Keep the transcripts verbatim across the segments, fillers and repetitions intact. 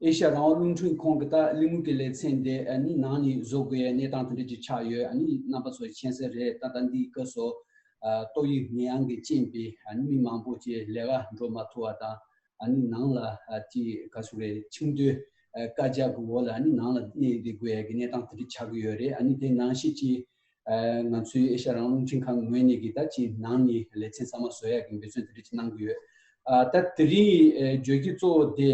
ཨེ་ཤ་ཡ་རང་དབང་རླུང་འཕྲིན་ཁང་གི་ད་གླེང་མོལ་གྱི་ལེ་ཚན་དེ་ཨ་ནི་ནང་ནས་བཟོ་དགོས་ཡ་གནས་སྟངས་དེ་འདྲ་ཅིག་ཆགས་ཡོད། ཨ་ནི་རྣམ་པ་ཚོ་མཁྱེན་གསལ་རེད། ད་ད་འདིའི་སྐབས་སུ་ཨ་ཏོག་དབྱིབས་ནད་ཡམས་ཀྱི་རྐྱེན་པས་ཨ་ནི་མི་མང་པོ་ཅིག་ལས་ཀ་འགྲོ་མ་ཐུབ་པ་དང་། ཨ་ནི་ནང་ལ་ཨ་ཅིག་ག་ཚོད་རེད། ཁྱིམ་སྡོད་ཨ་བཀའ་རྒྱ་གི་འོག་ལ་ཨ་ནི་ནང་ལ་གནས་བསྡད་དགོས་ཡ་གི་གནས་སྟངས་དེ་འདྲ་ཆགས་ཀྱི་ཡོད་རེད། ཨ་ནི་དེ་ནང་བཞིན་ཅིག་ཨ་ང་ཚོའི་ཨེ་ཤ་ཡ་རང་དབང་རླུང་འཕྲིན་ཁང་ངོས་ནས་ཀྱི་ད་ཅིག་ནང་ནས་ལེ་ཚན་ཚང་མ་བཟོ་ཡག་གི་འབད་བརྩོན་དེ་འདྲ་ཅིག་གནང་གི་ཡོད། ཨ་ད་དེ་རིང་ཨ་བརྗོད་གཞི་གཙོ་བོ་དེ་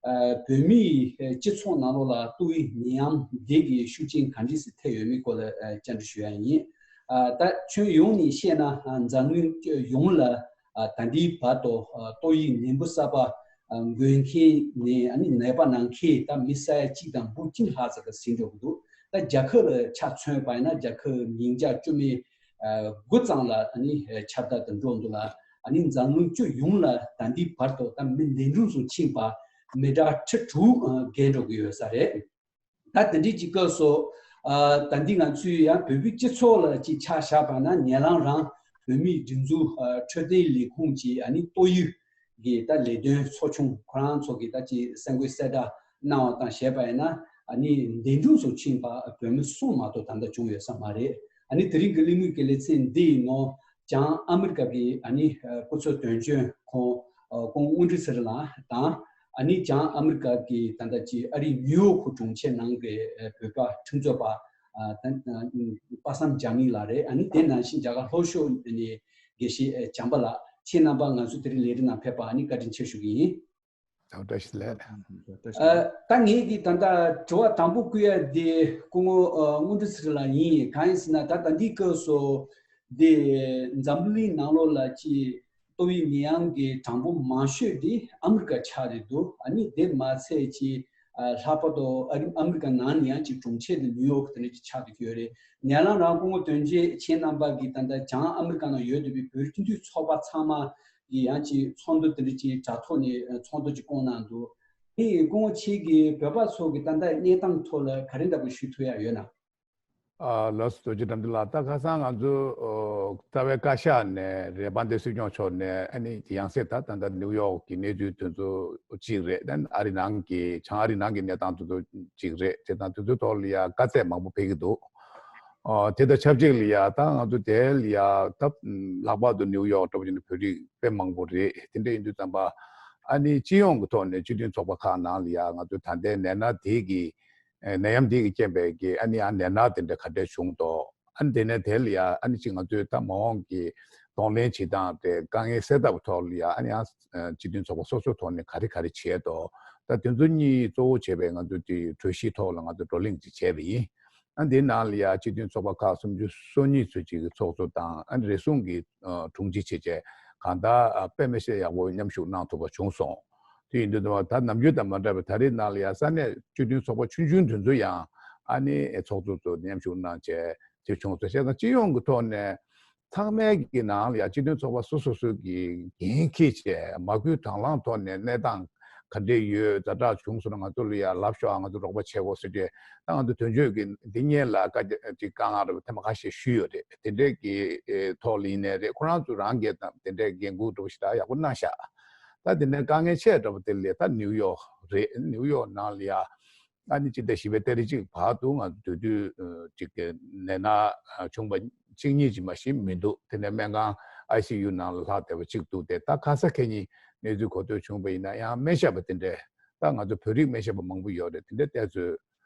ཨ་བོད་མིའི་ཨ་སྤྱི་ཚོགས་ནང་ལོགས་ལ་ཏོག་དབྱིབས་ནད་ཡམས་འདི་གི་ཤུགས་རྐྱེན་ག་འདྲས་སེ་ཐེབས་ཡོད་མེད་སྐོར་ལ་ཨ་བཅར་འདྲི་ཞུ་ཡ་ཡིན། ཨ་ད་ཁྱོན་ཡོངས་ནས་བཤད་ན་ཨ་འཛམ་གླིང་ཡོངས་ལ་ཨ་ད་ལྟའི་བར་དུ་ཨ་ཏོག་དབྱིབས་ནད་འབུ་གསར་པ་ཨ་འགོས་མཁན་ནས་ཨ་ནི་ནད་པ་ན་མཁན་ད་མི་ས་ཡ་གཅིག་དང་འབུམ་གཅིག་ལྷག་ཙམ་ཟིན་འགྲོ་གི་འདུག་ད་རྒྱ་གར་ལ་ཆ་མཚོན་པ་ཡིན་ན་རྒྱ་གར་ཉིས་བརྒྱ་བཅུ་མེད་ཨ་དགུ་ཙམ་ལ་ཨ་ནི་ཨ་ཁྱབ་བརྡལ་དུ་འགྲོ་འདུག་ལ། ཨ་ནི་འཛམ་གླིང་སྤྱི་ཡོངས་ལ་ད་ལྟའི་བར་དུ་ད་མི་འདས་གྲོངས་སུ་ཕྱིན་པ་མི་གྲངས་ཁྲི་དྲུག་ཨ་བརྒལ་འགྲོ་གི་ཡོད་ས་རེད། ད་དེ་འདྲའི་ཅིག་སྐབས་སུ་ཨ་ད་འདི་ང་ཚོས་ཡང་བོད་པའི་སྤྱི་ཚོགས་ལ་ཅིག་ཆ་བཞག་པ་ན་ཉེ་ལམ་རང་བོད་མིའི་སྒྲིག་འཛུགས་ཨ་འཕྲོད་བསྟེན་ལས་ཁུངས་ཀྱིས་ཨ་ནི་ཏོག་དབྱིབས་ཀྱི་ད་ལས་དོན་ཚོགས་ཆུང་ཁོ་རང་ཚོ་གིས་ད་ཅིག་གསར་འགོད་གསལ་བསྒྲགས་གནང་བ་དང་བྱས་པ་ཡིན་ན་ཨ་ནི་འདས་གྲོངས་སུ་ཕྱིན་པ་བོད་མི་གསུམ་མ་གཏོགས་ད་ལྟ་བྱུང་ཡོད་ས་མ་རེད། ཨ་ནི་དེ་རིང་གི་གླེང་མོལ་གྱི་ལེ་ཚན་འདི་ཡི་ནང་བྱང་ཨ་མི་རི་ཀ་གི་ཨ་ནི་ཨ་སྐུ་ཚབ་དོན་གཅོད་ཁོང་ཨ་སྐུ་ངོ་དངོས་གྲུབ་ཚེ་རིང་ལགས་དང་། ཨ་ནི་བྱང་ཨ་མི་རི་ཀ་གི་ད་ལྟ་ཅིག་ཨ་རིའི་ནིའུ་ཡོག་གི་དྲུང་ཆེ་ནང་གི་ཨ་བོད་པ་ཁྲིམས་རྩོད་པ་ཨ་ད་ཨ་པ་སངས་འཇམ་དབྱངས་ལགས་རེད། ཨ་ནི་དེ་ནང་བཞིན་རྒྱ་གར་ལྷོ་ཕྱོགས་ནས་དགེ་བཤེས་ཨ་བྱམས་པ་ལགས། ཁྱེད་རྣམ་པ་ང་ཚོ་དེ་རིང་ལས་རིམ་ནང་ཕེབས་པ་ཨ་ནི་བཀའ་དྲིན་ཆེ་ཞུ་གི་ཡིན། ཐུགས་རྗེ་ཆེ་ལགས། ཨ་ད་ངེད་ཀྱིས་ད་ལྟ་དྲི་བ་དང་པོ་བསྐུལ་ཡ་དེ་སྐུ་ངོ་ཨ་དངོས་གྲུབ་ཚེ་རིང་ལགས་ཡིན། གང་ཡིན་ཟེར་ན་ད་ད་འདི་སྐབས་སུ་དེ་འཛམ་བུ་གླིང་ནང་ལོགས་ལ་ཅིག་ཏོག་དབྱིབས་ནད་ཡམས་ཀྱི་གྲངས་འབོར་མང་ཤོས་དེ་ཨ་མི་རི་ཀ་ཆགས་རེད་འདུག་ཨ་ནི་དེ་མ་ཚད་ཅིག་ཨ་ལྷག་པར་དུ་ཨ་རི་ཨ་མི་རི་ཀ་ནང་ནས་ཡང་ཅིག་དྲུང་ཆེ་དེ་ནིའུ་ཡོག་དེ་འདྲ་ཅིག་ཆགས་བསྡད་ཀྱི་ཡོད་རེད། ཉེ་ལམ་རང་སྐུ་ངོ་དོན་གཅོད་ཁྱེད་རྣམ་པ་གིས་ད་ལྟ་བྱང་ཨ་མི་རི་ཀ་ནང་ཡོད་བསྡད་པའི་བོད་རིགས་སྤྱི་མཐུན་ཚོགས་པ་ཚང་མ་གིས་ཡང་ཅིག་ཚོགས་འདུ་དེ་འདྲ་ཅིག་དྲ་ཐོག་ནས་ཚོགས་འདུ་ཅིག་བསྐོང་གནང་འདུག་དེ་ཡི་སྐུ་ངོ་ཁྱེད་ཀྱིས་བོད་པ་ཚོ་གི་ད་ལྟ་གནས་སྟངས་ཐོག་ལ་ག་རེ་འདྲ་པོ་ཞུ་ཐུབ་ཡ་ཡོད་ན། ཨ་ལགས་སོ། རྡོ་རྗེ་དགྲ་འདུལ་ལགས། ད་ཁ་སང་ང་ཚོ་ཨོ་རྩ་བའི་བཀའ་ཤག་ནས་རེ་དཔལ་ལྡན་སྲིད་སྐྱོང་མཆོག་ནས་ཨ་ནི་ཡང་སེ་ད་ད་ལྟ་ནིའུ་ཡོག་གི་གནས་ཚུལ་དེ་ཚོ་གཅིག་རེད། ཨ་རི་ནང་གི་བྱང་ཨ་རི་ནང་གི་གནས་སྟངས་དེ་ཚོ་གཅིག་རེད། དེ་དང་དེ་ཚོའི་ཐོག་ལ་ཡ་དཀའ་ཚེགས་མང་པོ་འཕེལ་གྱི་འདུག་ཨོ་དེ་དང་ཆབས་ཅིག་ལ་ཡ་ད་ང་ཚོ་དེ་ལ་ཡ་ད་ལྷག་པར་དུ་ནིའུ་ཡོག་འདྲ་པོ་ཅིག་ནས་བོད་རིགས་དཔེ་མང་པོ་རེད། དེ་འདྲ་ཡིན་དུས་ཙམ་པ་ཨ་ནི་སྤྱི་ཡོངས་ཀྱི་ཐོག་ནས་སྤྱི་མཐུན་ཚོགས་པ་ཁག་ནང་ལ་ཡ་ང་ཚོ་ད་ལྟའི་ནད་མནར་དེ་གི་ཨེ་ནད་ཡམས་འདི་གི་རྐྱེན་པས་ཀྱི་ཨ་ནི་ཡང་ནད་མནར་དེ་འདྲ་ག་འདྲས་བྱུང་འདུག་ཨ་ནི་དེ་ནས་དེ་ལ་ཡ་ཨ་ནི་ཅིག་ང་ཚོའི་ད་མ་འོངས་ཀྱི་གདོང་ལེན་བྱེད་སྟངས་དེ་དཀའ་ངལ་སེལ་ཐབས་ཐོག་ལ་ཡ་ཨ་ནི་ཡང་སྤྱི་མཐུན་ཚོགས་པ་སོ་སོའི་ཐོག་ནས་ག་རེ་ག་རེ་བྱས་འདུག་ད་དེ་ཚོ་གཉིས་གཙོ་བོ་བྱས་པའི་ང་ཚོ་དེ་གྲོས་གཞིའི་ཐོག་ལ་ང་ཚོ་བགྲོ་གླེང་ཅིག་བྱས་པ་ཡིན། ཨ་ནི་དེའི་ནང་ལ་ཡ་སྤྱི་མཐུན་ཚོགས་པ་ཁག་སུམ་ཅུ་སོ་གཉིས་ཚོས་ཅིག་གི་ཚོགས་གཙོ་དང་ཨ་ནི་རེ་ཟུང་གི་དྲུང་ཆེ་བྱས་བྱས་གང་ལྟར་དཔེ་མི་སྲིད་ཡག་པོ་མཉམ་ཞུགས་གནང་ཐུབ་པ་བྱུང་སོང་། དེ་ཡིན་དུས་ད་ནམ་རྒྱུན་དང་མ་འདྲ་བའི་ད་རེས་ནང་ལ་ཡང་ས་གནས་སྤྱི་མཐུན་ཚོགས་པ་ཆུང་ཆུང་དེ་ཚོ་ཡང་ཨ་ནི་ཚོགས་གཙོ་ཚོ་མཉམ་ཞུགས་གནང་བྱས་དེ་བྱུང་སོང་། བྱས་ཙང་སྤྱི་ཡོངས་ཀྱི་ཐོག་ནས་ཚང་མའི་གི་ནང་ལ་ཡང་སྤྱི་མཐུན་ཚོགས་པ་སོ་སོ་སོ་གི་འགན་འཁྱེར་བྱས་མ་སྐུལ་དང་བླངས་ཐོག་ནས་གནས་སྟངས་ག་འདྲས་ཡོད། ཛ་དྲག་བྱུང་སོང་ན་ང་ཚོ་ལ་ཡང་ལབ་ཤོག་ང་ཚོ་རོགས་པ་བྱེད་དགོས་ཟེར་ཏེ་ད་ང་ཚོ་དོན་གཅོད་ཀྱི་འདི་གཉིས་ལ་བཀའ་རྒྱ་ཅིག་བཀའ་མངགས་རེ་ཐེངས་མ་ཁ་ཤས་ཞུས་ཡོད་རེད། དེ་འདྲས་ཀྱི་ཐོག་ལ་ཡིན་ནའི་རེད། ཁོ་རང་ཚོ་རང་གིས་དེ་འདྲས་འགན་འཁུར་འདྲ་པོ་ཞིག་ད་ཡག་པོ་གནང་ཤག་ད་དེ་ནས་དཀའ་ངལ་ཆེ་དྲགས་པ་དེ་ལས་ད་ནིའུ་ཡོག་རེད། ནིའུ་ཡོག་ནང་ལ་ཡ་ཨ་ནི་སྤྱི་ཟླ་བཞི་པའི་ཏ་རིག་གཅིག་བར་དུ་ང་ཚོ་དུས་དུས་ཅིག་གི་ནད་མནར་བྱུང་བ་གཅིག་གཉིས་ཅིག་མ་གཏོགས་མི་འདུག་དེ་ནས་སྨན་ཁང་ཨའི་སི་ཡུ་ནང་ལ་ལྷག་བསྡད་པ་གཅིག་འདུག་དེ་ད་ཁ་ས་ཁེ་ཉིན་གནས་ཚུལ་གོ་ཐོས་བྱུང་བ་ཡིན་ན་ཡང་སྨན་ཞབས་པ་དེ་འདྲས་ད་ང་ཚོ་བོད་རིགས་སྨན་ཞབས་པ་མང་པོ་ཡོད་རེད། དེ་འདྲས་བལྟས་ཚོད།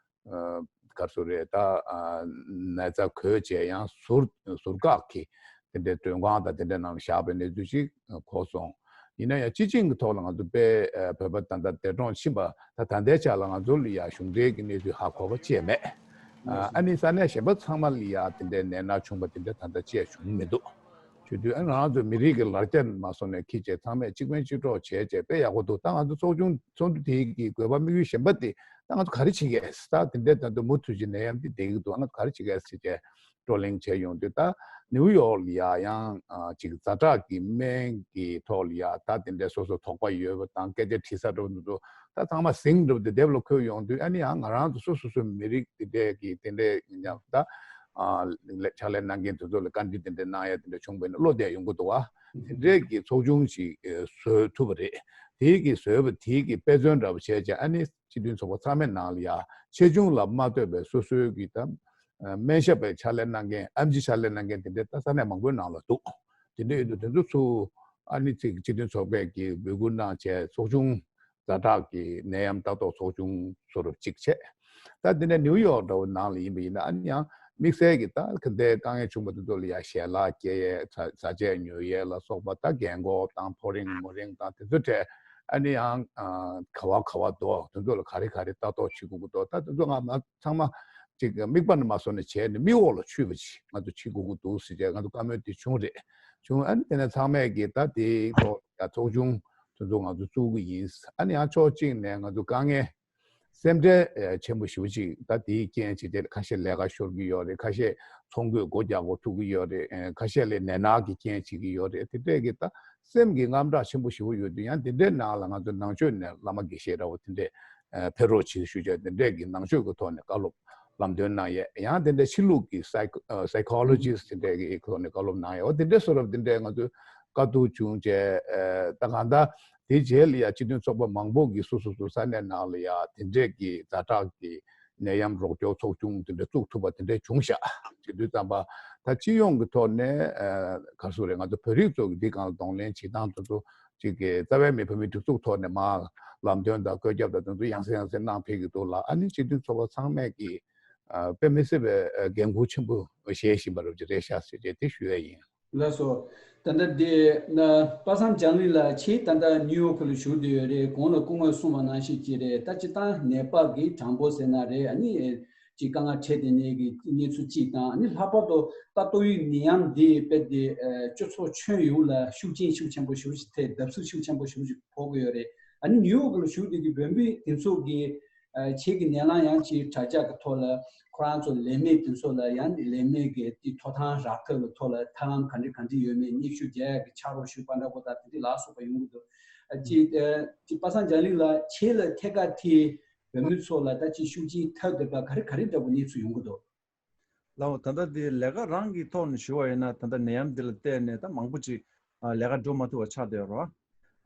ཨ་ག་རེ་ཟེར་རེད། ད་ཨ་ན་ཚ་འགོས་བྱས་ཡང་ཟུར་ཟུར་བཀག་གི་དེ་འདྲའི་མགྲོན་ཁང་དང་དེ་འདྲའི་ནང་ལ་བཞག་པའི་གནས་ཚུལ་ཞིག་གོ་སོང་། ཡིན་ན་ཡང་སྤྱི་བྱིངས་ཀྱི་ཐོག་ལ་ང་ཚོ་དཔེ་ཨ་བོད་པ་ད་ལྟ་འདས་གྲོངས་ཕྱིན་པ་ད་ད་ལྟའི་ཆ་ལ་ང་ཚོ་ལ་ཡ་གཞུང་འབྲེལ་གྱི་གནས་ཚུལ་ཧ་གོ་བ་ཅིག་མེད། ཨ་ཨ་ནི་ས་གནས་གཞན་པ་ཚང་མ་ལ་ཡ་དེ་འདྲའི་ནད་མནར་བྱུང་བ་དེ་འདྲ་ད་ལྟ་ཅིག་བྱུང་མི་འདུག་བྱེད་དུས་ཨ་ང་རང་ཚོ་མི་རིགས་ཀྱི་ལར་རྒྱ་མ་སོང་ནས་ཁྱི་བྱས་ཚང་མས་གཅིག་ཕན་གཅིག་གྲོགས་བྱས་བྱས་དཔེ་ཡག་པོ་འདུག་ད་ང་ཚོ་ཚོགས་ཆུང་ཚོགས་འདུ་དེའི་གི་དགོས་པ་དམིགས་ཡུལ་གཞན་པ་དེ་ད་ང་ཚོ་ག་རེ་བྱེད་ཀྱི་ད་དེ་འདྲའི་ད་དུང་མུ་མཐུད་ཀྱི་ནད་ཡམས་འདི་བསྡད་ཀྱི་འདུག་ང་ཚོ་ག་རེ་བྱེད་ཀྱི་ཟེར་བྱས་བགྲོ་གླེང་བྱས་ཡོང་དུས་ད་ནིའུ་ཡོག་ལ་ཡ་ཡང་ཅིག་ཛ་དྲག་གི་སྨན་གྱི་ཐོག་ལ་ཡ་ད་དེ་འདྲའི་སོ་སོ་དོགས་པ་ཡོད་པ་དང་སྐད་ཆ་དྲི་ས་འདྲ་པོ་འདུག་ད་ཚང་མ་ཟིང་འགྲོ་དེ་དེབ་ལ་འཁོད་ཡོང་དུས་ཨ་ནི་ཡང་ང་རང་ཚོ་སོ་སོ་སོའི་མི་རིགས་དེ་འདྲའི་གི་དེ་འདྲའི་ཉམས་ད། ཕྱག་ལས་གནང་མཁན་དེ་ཚོ་ལ་བཀའ་འདྲི་དེ་འདྲ་གནང་ཡ་དེ་འདྲ་བྱུང་བ་ཡིན་ན་བློ་བདེ་ཡོང་གི་འདུག་བ། དེ་འདྲའི་གི་ཚོགས་ཆུང་ཞིག་བཟོ་ཐུབ་པ་རེད། དེའི་གི་བཟོས་པ་དེའི་གི་དཔེ་མཚོན་འདྲ་པོ་བྱས་བྱས། ཨ་ནི་སྤྱི་མཐུན་ཚོགས་པ་ཚང་མའི་ནང་ལ་ཡ་ཆེ་ཆུང་ལ་མ་ལྟོས་པའི་སོ་སོའི་གི་ད་སྨན་ཞབས་པའི་ཕྱག་ལས་གནང་མཁན། ཨེམ་ཆི་ཕྱག་ལས་གནང་མཁན་དེ་འདྲའི་ད་ས་གནས་མང་པོའི་ནང་ལ་འདུག་དེ་འདྲ་ཡོད་དུས་དེ་ཚོ་ཚུར་ཨ་ནི་ཅིག་སྤྱི་མཐུན་ཚོགས་པས་ཀྱི་འབོད་སྐུལ་གནང་བྱས། ཚོགས་ཆུང་ཛ་དྲག་གི་ནད་ཡམས་ལྟ་རྟོག་ཚོགས་ཆུང་བཟོ་འདྲ་ཅིག་བྱས། ད་འདི་ནས་ནིའུ་ཡོག་འདྲ་བོ་ནང་ལ་ཡིན་པ་ཡིན་ན། ཨ་ནི་ཡང་དམིགས་བསལ་གྱི་ད་ག་འདྲའི་དཀའ་ངལ་བྱུང་བ་དེ་ཚོ་ལ་ཡ་ཞལ་ལག་སྐྱེལ་ཡས། བཟའ་བཟའ་ཆས་ཉོ་ཡས་ལ་སོགས་པ། ད་རྒན་འཁོགས་དང་ཕོ་རིང་མོ་རིང་དང་དེ་ཚོ་གྲས། ཨ་ནི་ཡང་ཨ་ག་བ་ག་བ་འདུག་དེ་ཚོ་ལ་ག་རེ་ག་རེ་ལྟ་རྟོག་བྱེད་དགོས་ཀྱི་འདུག་ད་དེ་ཚོ་ང་མ་ཚང་མ་ཅིག་དམིགས་པ་ནས་མ་བཟོ་ནས་བྱས་ནས་མིག་འོག་ལ་ཆུད་པ་ཅིག་ང་ཚོ་བྱེད་དགོས་ཀྱི་འདུག་ཟེར་བྱས་ང་ཚོ་བཀའ་མོལ་དེ་བྱུང་རེད། བྱུང་། ཨ་ནི་དེ་ནས་ཚང་མས་ཀྱིས་ད་དེའི་ཐོག་ཡ་ཚོགས་ཆུང་དེ་ཚོ་ང་ཚོ་བཙུགས་ཀྱི་ཡིན། ཨ་ནི་ཡང་ཕྱོགས་གཅིག་ནས་ང་ཚོ་དཀའ་ངལ་སེམས་ཁྲལ་ཆེན་པོ་ཞེ་པོ་ཅིག་ད་དེའི་རྐྱེན་བྱས་ཏེ་ཁ་ཤས་ལས་ཀ་ཤོར་གྱི་ཡོད་རེད། ཁ་ཤས་ཚོང་གི་སྒོ་རྒྱག་དགོས་ཐུག་གི་ཡོད་རེད། ཁ་ཤས་ལ་ནད་མནར་གྱི་རྐྱེན་བྱེད་ཀྱི་ཡོད་རེད། དེ་འདྲས་ཀྱི་ད་སེམས་ཀྱི་དངངས་སྐྲག་ཆེན་པོ་ཞེ་པོ་ཡོད་དུས། ཡང་དེ་འདྲའི་ནང་ལ་ང་ཚོ་ནང་ཆོས་ནས་བླ་མ་དགེ་བཤེས་འདྲ་བོ་དེ་འདྲས་ཕེབས་རོགས་བྱེད་ཞུ་བྱས། དེ་འདྲས་ཀྱི་ནང་ཆོས་ཀྱི་ཐོག་ནས་བཀའ་སློབ་ལམ་སྟོན་གནང་ཡས། ཡང་དེ་འདྲའི་ཕྱི་ལུགས་ཀྱི་སའི་ཁོ་ཨ་སའི་ཁོ་ལོ་ཇི་སི་དེ་འདྲས་ཀྱི་ཐོག་ནས་བཀའ་སློབ་གནང་ཡས། འོ་དེ་འདྲས་བཟོ་འདྲ་དེ་འདྲས་ང་ཚོས་དཀའ་སྡུག་བྱུང་བྱས། ཨ་ད་གང་ལྟར་དེའི་རྗེས་ལ་ཡ་སྤྱི་མཐུན་ཚོགས་པ་མང་པོ་གིས་སོ་སོ་སོ་ས་གནས་ནང་ལ་ཡ་དེ་འདྲས་ཀྱི་ཛ་དྲག་གི་ནད་ཡམས་རོགས་སྐྱོར་ཚོགས་ཆུང་དེ་འདྲ་བཙུགས་ཐུབ་པ་དེ་འདྲ་བྱུང་ཤག་བྱེད་དུས་ཙམ་པ་ད་སྤྱི་ཡོངས་ཀྱི་ཐོག་ནས་ཨ་ག་རེ་ཟེར་དགོས་རེད། ང་ཚོ་བོད་རིགས་ཚོ་གི་འདི་སྒང་ལ་གདོང་ལེན་བྱེད་སྟངས་དེ་ཚོ་ཅིག་གི་རྩ་བའི་མི་བོད་མིའི་སྒྲིག་འཛུགས་ཐོག་ནས་མར་ལམ་སྟོན་དང་བཀོད་ཁྱབ་དང་དེ་ཚོ་ཡང་སེ་ཡང་སེ་གནང་ཕེབས་ཀྱི་འདུག་ལ། ཨ་ནི་སྤྱི་མཐུན་ཚོགས་པ་ཚང་མས་ཀྱིས་ཨ་དཔེ་མི་སྲིད་པའི་ཨ་འགན་ཁུར་ཆེན་པོ་བཞེས་བཞིན་པ་རེད་ཅེས་རེད་ཤག་ཟེར་བྱས་དེ་ཞུ་ཡས་ཡིན། ལགས་སོ། ད་ལྟ་དེ་ན་པ་སངས་ལྗང་གླིང་ལགས་ཁྱེད་ད་ལྟ་ནིའུ་ཡོག་ལ་བཞུགས་བསྡད་ཡོད་རེད། གོང་ལ་སྐུ་ངོས་གསུངས་པ་ནང་བཞིན་ཅིག་རེད། ད་སྤྱིར་བཏང་ནད་པ་གི་གྲངས་འབོར་ཟེར་ན་རེད། ཨ་ནི་ཅིག་དཀའ་ངལ་འཕྲད་བསྡད་མཁན་གྱི་གནས་ཚུལ་གཅིག་དང་། ཨ་ནི་ལྷག་པར་དུ་ད་ཏོག་དབྱིབས་ནད་ཡམས་འདི་དཔེ་དེ་ཨ་སྤྱི་ཚོགས་ཁྱོན་ཡོངས་ལ་ཤུགས་རྐྱེན་ཤུགས་ཆེན་པོ་ཞེ་པོ་ཞིག་ཐེབས། བརྡབ་གསིག་ཤུགས་ཆེན་པོ་ཞེ་པོ་ཞིག་ཕོག་གི་ཡོད་རེད། ཨ་ནི་ནིའུ་ཡོག་ལ་བཞུགས་བསྡད་ཀྱི་བོད་མི་དེ་ཚོ་གི་ཨ་ཁྱེད་ཀྱི་ནད་ལམ་ཡང་ཅིག་དྲ་རྒྱ་གི་ཐོག་ལ་ཁོ་རང་ཚོ་ལས་མེད་དེ་ཚོ་ལ་ཡང་ལས་མེད་ཀྱི་དེ་ཐོབ་ཐང་རག་ཐབས་ཀྱི་ཐོག་ལ་ཐབས་ལམ་ག་འདྲ་ག་འདྲ་ཡོད་མེད་སྙན་ཞུ་རྒྱག་ཡག་གི་ཕྱག་རོགས་ཞུས་པ་འདྲ་པོ་དང་དེ་འདྲ་ལ་སོགས་པ་ཡོང་གི་འདུག་ཨ་ཅིག་ཨ་ཅིག་པ་སངས་ལྗང་གླིང་ལགས་ཁྱེད་ལ་ཐད་ཀར་དེ་བོད་མི་ཚོ་ལ་ད་ཅིག་ཤུགས་རྐྱེན་ཐེབས་བསྡད་པ་ག་རེ་ག་རེ་འདྲ་པོ་གནས་ཚུལ་ཡོང་གི་འདུག་ལགས་འོ། ད་ལྟ་འདི་ལས་ཀ་རང་གི་ཐོག་ནས་ཞུ་བ་ཡིན་ན། ད་ལྟ་ནད་ཡམས་འདི་ལ་བརྟེན་ནས་ད་མང་པོ་ཅིག་ཨ་ལས་ཀ་འགྲོ་མ་ཐུབ་པ་ཆགས་བསྡད་ཡོད་རེད་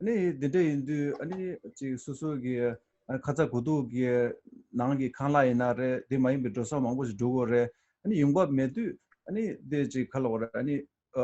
བ། ཨ་ནི་འདི་འདྲ་ཡིན་དུས་ཨ་ནི་ཅིག་སོ་སོ་གི་ཨ་ཁ་ཚ་དགོས་གཏུགས་ཀྱི་ནང་གི་ཁང་གླ་ཡིན་ན་རེད། དེ་མ་ཡིན་པའི་འགྲོ་སོང་མང་པོ་ཞིག་འགྲོ་གི་ཡོད་རེད། ཨ་ནི་ཡོང་འབབ་མེད་དུས་ཨ་ནི་དེ་ཅིག་ག་ལབ་དགོས་རེད། ཨ་ནི་ཨ་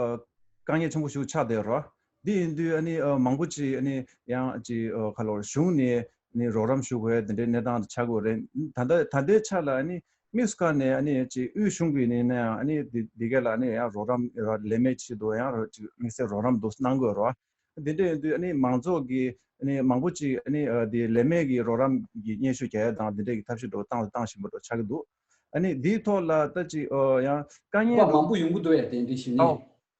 དཀའ་ངལ་ཆེན་པོ་ཞིག་ཆགས་བསྡད་ཡོད་རེད་བ། འདི་ཡིན་དུས་ཨ་ནི་ཨ་མང་པོ་ཅིག་ཨ་ནི་ཡང་ཅིག་ཨ་ག་ལབ་དགོས་རེད། གཞུང་ནས་ནི་རོགས་རམ་ཞུ་དགོས་དེ་འདྲའི་གནས་སྟངས་དེ་ཆགས་ཀྱི་ཡོད་རེད། ད་ལྟ་ད་ལྟའི་ཆ་ལ་ཨ་ནི་དམིགས་སུ་བཀར་ནས་ཨ་ནི་ཅིག་དབུས་གཞུང་གི་ནས་ནའང་ཨ་ནི་འདི་འདི་ག་ལ་ཨ་ནི་ཡང་རོགས་རམ་ལས་མེད་ཆེད་དུ་ཡང་རོ་ཅིག་དམིགས་བསལ་རོགས་རམ་འདུག་གནང་དགོས་རེད་བ། འདི་འདྲ་ཡིན་དུས་ཨ་ནི་མང་ཚོགས་ཀྱི་ཨ་ནི་མང་པོ་ཅིག་ཨ་ནི་ཨ་འདི་ལས་མེད་ཀྱི་རོགས་རམ་གྱི་སྙན་ཞུ་རྒྱག་ཡ་དང་དེ་འདྲ་གི་ཐབས་ཤེས་འདྲ་བོ་བཏང་བཏང་བཞིན་པ་འདྲ་ཆགས་ཀྱི་འདུག་ཨ་ནི་འདིའི་ཐོག་ལ་ད་ཅིག་ཨ་ཡང་དཀའ་ངལ་འདྲ་བོ་མང་པོ་ཡོང་གི་འདུག་ཡ། དེ་འདྲ་ཞིག་ནི། ཨོ།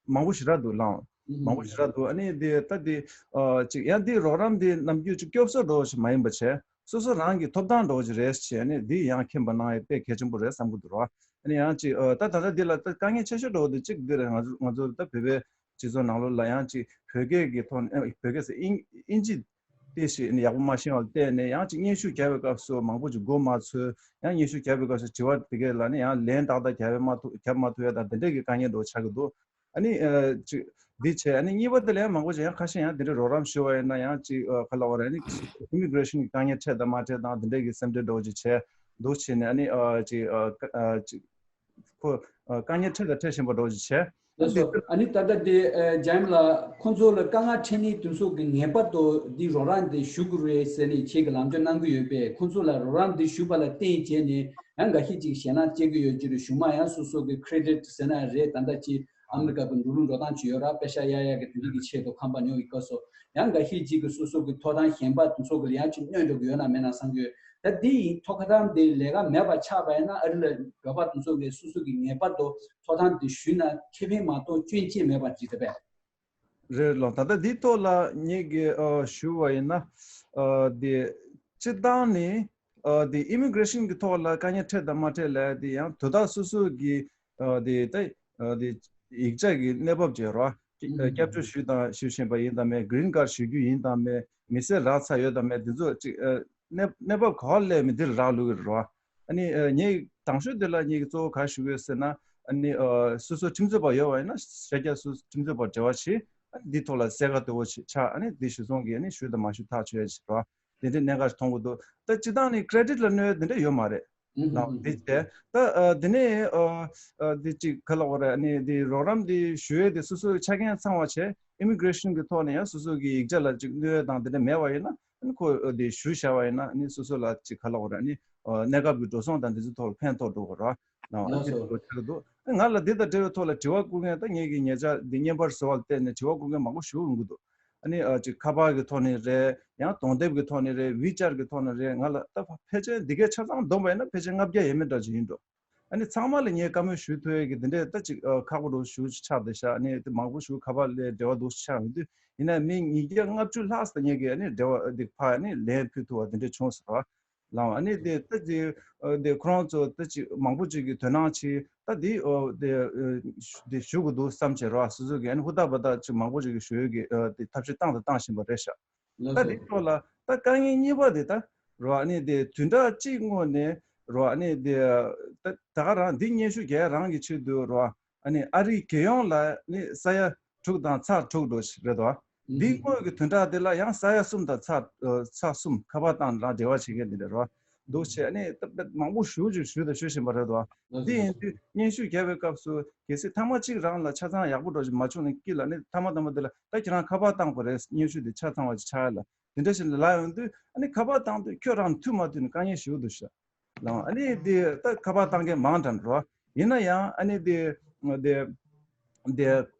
མང་པོ་ཞེ་དྲག་འདུག་ལགས། མང་པོ་ཞེ་དྲག་འདུག་ཨ་ནི་འདི་ད་འདི་ཨ་ཅིག་ཡང་འདི་རོགས་རམ་འདི་ནམ་རྒྱུན་ཅིག་སྐྱོབ་གསོ་འདྲ་བོ་ཞིག་མ་ཡིན་པ་བྱས། སོ་སོ་རང་གི་ཐོབ་ཐང་འདྲ་བོ་ཅིག་རེད་བྱས་ནས་འདི་ཡང་མཁྱེན་པ་གནང་ཡ་དཔེ་གལ་ཆེན་པོ་རེད་བསམ་གྱི་འདུག་ར། ཨ་ནི་ཡང་ཅིག་ཨ་ད་ད་ལྟ་འདི་ལ་ད་དཀའ་ངལ་ཆེ་ཤོས་འདྲ་བོ་འདི་གཅིག་འདི་རེད། ང་ཚོ་ང་ཚོ་ད་བོད་པའི་སྤྱི་ཚོགས་ནང་ལོགས་ལ་ཡང་ཅིག་བོད་སྐད་ཀྱི་ཐོག་ནས་ཨ་བོད་སྐད་ཟེར་ཨིན་ཨིན་ཇི་དེ་ཞིག་ནི་ཡག་པོ་མ་ཤེས་པ་ལ་བརྟེན་ནས་ཡང་ཅིག་སྙན་ཞུ་བརྒྱབ་པའི་སྐབས་སུ་མང་པོ་ཅིག་མགོ་མ་ཚོས། ཡང་སྙན་ཞུ་བརྒྱབ་པའི་སྐབས་སུ་དྲི་བ་དེ་གས་ལ་ནི་ཡང་ལན་ཏག་ཏག་བརྒྱབ་པ་མ་ཐུབ་བརྒྱབ་མ་ཐུབ་ཡ་དང་དེ་འདྲས་ཀྱི་དཀའ་ངལ་འདྲ་བོ་ཆགས་ཀྱི་འདུག་ཨ་ནི་ཨ་ཅིག་འདི་བྱས། ཨ་ནི་གཉིས་པ་དེ་ལ་ཡང་མང་པོ་ཅིག་ཡང་ཁ་ཤས་ཡང་དེ་འདྲའི་རོགས་རམ་ཞུ་བ་ཡིན་ན་ཡང་ཅིག་ཨ་ག་ལབ་དགོས་རེད། ཨ་ནི་ཨི་མི་གྷི་རེ་ཤན་གྱི་དཀའ་ངལ་འཕྲད་དང་མ་འཕྲད་དང་དེ་འདྲས་ཀྱི་སེམས་ཁྲལ་འདྲ་བོ་ཅིག་བྱས་འདུག་བྱས་ནས་ཨ་ནི་ཨ་ཅིག་ཨ་ཨ་ཅིག་ཁོ་ཨ་དཀའ་ངལ་འཕྲད་དང་འཕྲད་བཞིན་པ་འདྲ་བོ་ཅིག་བྱས། ལགས་སོ། ཨ་ནི་ད་ལྟ་དེ་ཨ་ཇེམ་ལགས་ཁོང་ཚོ་ལ་དཀའ་ངལ་འཕྲད་མཁན་དེ་ཚོ་གི་ངེས་པར་དུ་འདི་རོགས་རམ་དེ་ཞུ་དགོས་རེད་ཟེར་ནས་ཁྱེད་ཀྱིས་ལམ་སྟོན་གནང་གི་ཡོད་པས། ཁོང་ཚོ་ལ་རོགས་རམ་འདི་ཞུས་པ་ལ་བརྟེན་བྱས་ནས་ཡང་འགའ་ཤས་ཅིག་ཞེད་སྣང་སྐྱེ་གི་ཡོད་ཀྱི་རེད། གཞུང་མང་ཡང་སོ་སོ་གི་ཁི་རེ་ཌིཊ་ཟེར་ན་རེད། ད་ལྟ་ཅིག་ཨ་མི་རི་ཀ་གི་འགྲོ་ལུགས་འགྲོ་སྟངས་ཅིག་ཡོད་ར། པེ་ཤག་གཡར་ཡག་གི་དེ་འདྲ་གི་ཆེད་དུ་ཁང་པ་ཉོ་ཡི་སྐབས་སུ་ཡང་འགའ་ཤས་ཅིག་གིས་སོ་སོ་གི་ཐོབ་ཐང་གཞན་པ་དེ་ཚོ་གི་ལ་ཡང་ཅིག་གནོད་འགྲོ་གི་ཡོད་ན་མེད་ན་བསམ་གྱི་ཡོད། ད་འདི་ཡིན་ཐོག་ཁ་ཐང་འདི་ལས་ཀ་མེད་པ་ཆགས་པ་ཡིན་ན་ཨ་རི་ལ་བོད་པ་དེ་ཚོ་གིས་སོ་སོ་གི་ངེས་པར་དུ་ཐོབ་ཐང་འདི་ཞུས་ན་ཁེ་ཕན་མ་གཏོགས་སྐྱོན་ཅི་མེད་པ་འགྲིག་ད་པས། རེད་ལགས། ད་ལྟ་འདི་ཐོག་ལ་ངེད་ཀྱིས་ཨ་ཞུ་བ་ཡིན་ན། ཨ་འདི་སྤྱིར་བཏང་ནི་ཨ་འདི་ཨི་མི་གྷི་རེ་ཤན་གྱི་ཐོག་ལ་དཀའ་ངལ་འཕྲད་དང་མ་འཕྲད་ལ་འདི་ཡང་དོ་བདག་སོ་སོ་གི་ཨ་འདི་ད་ཨ་འདི་ཡིག་ཆ་གི་གནས་བབ་བརྗོད་རོགས། ཨ་སྐྱབས་བཅོལ་ཞུས་དང་ཞུ་བཞིན་པ་ཡིན་དང་མེད། གྷི་རིན་ཁཌ་ཞུ་རྒྱུ་ཡིན་དང་མེད། མི་སེར་རག་ཚར་ཡོད་དང་མེད། འདི་ཚོ་ཅིག་ཨ་གནས་གནས་བབ་ག་པར་སླེབས་མིན་འདིར་རག་ལུས་ཀྱི་རེད་བ། ཨ་ནི་ཨ་ངས་དང་ཤོས་དེ་ལ་ངས་གཙོ་བོ་ག་རེ་ཞུ་གི་ཡོད་ཟེར་ན། ཨ་ནི་ཨ་སོ་སོ་ཁྲིམས་རྩོད་པ་ཡོད་པ་ཡིན་ན་ཤར་རྒྱག་སོ་སོ་ཁྲིམས་རྩོད་པར་འབྲེལ་བ་བྱེད། འདི་ཐོག་ལ་གསལ་ཁ་དོད་པོ་ཆགས། ཨ་ནི་འདི་གཞི་བཟུང་གིས་ཨ་ནི་ཞུས་དང་མ་ཞུས་ཐག་ཆོད་ཡ་ཞིག་རེད་བ། དེ་འདྲའི་གནད་འགག་ཞིག་མཐོང་གི་འདུག་ད་སྤྱི་བཏང་ནས་ཀྲེ་ཌིཊ་ལ་གནོད་ཡ་དེ་འདྲ་ཡོད་མ་རེད། ལགས་འདི་བྱས། ད་ཨ་འདི་ནས་ཨ་ཨ་འདི་ཅིག་ག་ལབ་དགོས་རེད། ཨ་ནི་འདི་རོགས་རམ་འདི་ཞུ་ཡས་དེ་སོ་སོའི་ཆ་རྐྱེན་ཚང་བ་བྱས། ཨི་མི་གྷི་རེ་ཤན་གི་ཐོག་ནས་ཡང་སོ་སོ་གི་ཡིག་ཆ་ལ་ཅིག་གནོད་ཡ་དང་དེ་འདྲ་མེད་པ་ཡིན་ན། ཨ་ནི་ཁོ་འདི་ཞུ་བཞག་པ་ཡིན་ན་ཨ་ནི་སོ་སོ་ལ་ཅིག་ག་ལབ་དགོས་རེད། ཨ་ནི་ཨ་གནས་སྐབས་ཀྱི་འགྲོ་སོང་དང་འདི་ཚོའི་ཐོག་ལ་ཕན་ཐོགས་འགྲོ་གི་རེད། ལགས་ཨ་ལགས་འདི་སོ། འདྲ་ཆགས་ཀྱི་འདུག་ང་ལ་འདི་དང་འབྲེལ་བའི་ཐོག་ལ་དྲི་བ་བསྐུར་མཁན། ད་ངེད་ཀྱི་ཉེ་ཆར་འདི་བརྙན་པར་བཟོ་བ་ལ་བལྟས་ནས་དྲི་བ་བསྐུར་མཁན་མང་པོ་ཞེ་པོ་ཡོང་གི་འདུག་ཨ་ནི་ཨ་ཅིག་ཁ་པར་གྱི་ཐོག་ནས་རེད། ཡང་གདོང་དེབ་ཀྱི་ཐོག་ནས་རེད། ཝི་ཅེཊ་གྱི་ཐོག་ནས་རེད། ང་ལ་ད་ཕལ་ཆེར་འདི་གའི་ཆ་ཚང་བསྡོམས་པ་ཡིན་ན་ཕལ་ཆེར་ལྔ་བརྒྱ་ཡས་མས་འདྲ་ཅིག་ཡིན་འགྲོ། ཨ་ནི་ཚང་མ་ལ་ངས་བཀའ་མོལ་ཞུ་ཐུབ་ཡས་ཀྱི་འདི་འདྲའི་ད་ཅིག་ཨ་ཁག་པོ་འདྲ་ཞེ་པོ་ཅིག་ཆགས་བསྡད་ཤག་ཨ་ནི་དེ་མང་པོ་ཞེ་པོ་ཁ་པར་ལ་འབྲེལ་བ་འདུག་ཆགས་ཡོང་དུས་ཡིན་ན་མི་ཉིས་བརྒྱ་ལྔ་བཅུ་ལྷག་ཙམ་ངས་ཀྱི་ཨ་ནི་འབྲེལ་བ་འདི་ཕར་ཨ་ནི་ལན་ཕུལ་ཐུབ་པ་འདི་འདྲ་བྱུང་ཟེར་བ། ལའང་ཨ་ནི་དེ་ད་དེ་ཨ་དེ་ཁོ་རང་ཚོ་ད་ཅིག་མང་པོ་ཅིག་གིས་དོ་སྣང་བྱེད། ད་དེ་ཨ་དེ་ཨ་དེ་ཞུ་དགོས་འདུག་བསམ་བྱས་རོགས། སོ་སོ་གིས་ཨ་ནི་ཧུར་ཐག་འབད་ཐག་ཅིག་མང་པོ་ཅིག་གིས་ཞུ་ཡས་ཀྱི་ཨ་དེ་ཐབས་ཤེས་བཏང་དང་བཏང་བཞིན་པ་རེད་ཤག་ལགས་ད་སོ། དེ་ཐོག་ལ་ད་དཀའ་ངལ་གཉིས་པ་དེ་ད་རོགས་ཨ་ནི་དེ་བདུན་ཕྲག་གཅིག་སྔོན་ནས་རོགས་ཨ་ནི་དེ་ད་ད་ག་རང་འདི་སྙན་ཞུ་རྒྱག་ཡ་རང་གི་ཆེད་དུ་རོགས་ཨ་ནི་ཨ་རིའི་རྒྱལ་ཡོངས་ལ་ནི་ས་ཡ་དྲུག་དང་ཚེག་དྲུག་འགྲོ་ཞིག་རེད་དོ། འདིའི་སྔོན་གྱི་བདུན་ཕྲག་དེ་ལ་ཡང་ས་ཡ་གསུམ་དང་ཚེག་ཨ་ཚེག་གསུམ་ཁ་པར་བཏང་རང་འབྲེལ་བ་བྱེད་མཁན་དེ་འདྲ་རོགས་འདུག་བྱས་ཨ་ནི་ད་དཔེ་མང་པོ་ཞེ་པོ་ཅིག་ཞུས་དང་ཞུ་བཞིན་པ་རེད་དོ། འདི་ཡིན་དུས་སྙན་ཞུ་རྒྱག་པའི་སྐབས་སུ་གལ་སྲིད་ཐེངས་མ་གཅིག་རང་ལ་ཆ་ཚང་ཡག་པོ་འགྲོ་ཞིག་མ་བྱུང་ན་དཀྱིལ་ལ་ནི་ཐེངས་མ་དང་པོ་དེ་ལ་ད་ཁྱེད་རང་ཁ་པར་བཏང་པ་རེད། སྙན་ཞུ་དེ་ཆ་ཚང་བ་ཅིག་ཆགས་ཡ་ལ། དེ་འདྲ་ཞིག་ལ་ལབ་ཡོང་དུས་ཨ་ནི་ཁ་པར་བཏང་དུས་ཁྱོད་རང་མཐུད་མ་མཐུད་ནས་དཀའ་ངལ་ཞེ་པོ་འདུག་ཤག་ལའང་ཨ་ནི་དེ་ད་ཁ་པར་བཏང་མཁན་མང་དྲགས་རོ། ཡིན་ན་ཡང་ཨ་ནི་དེ་དེ་དེ་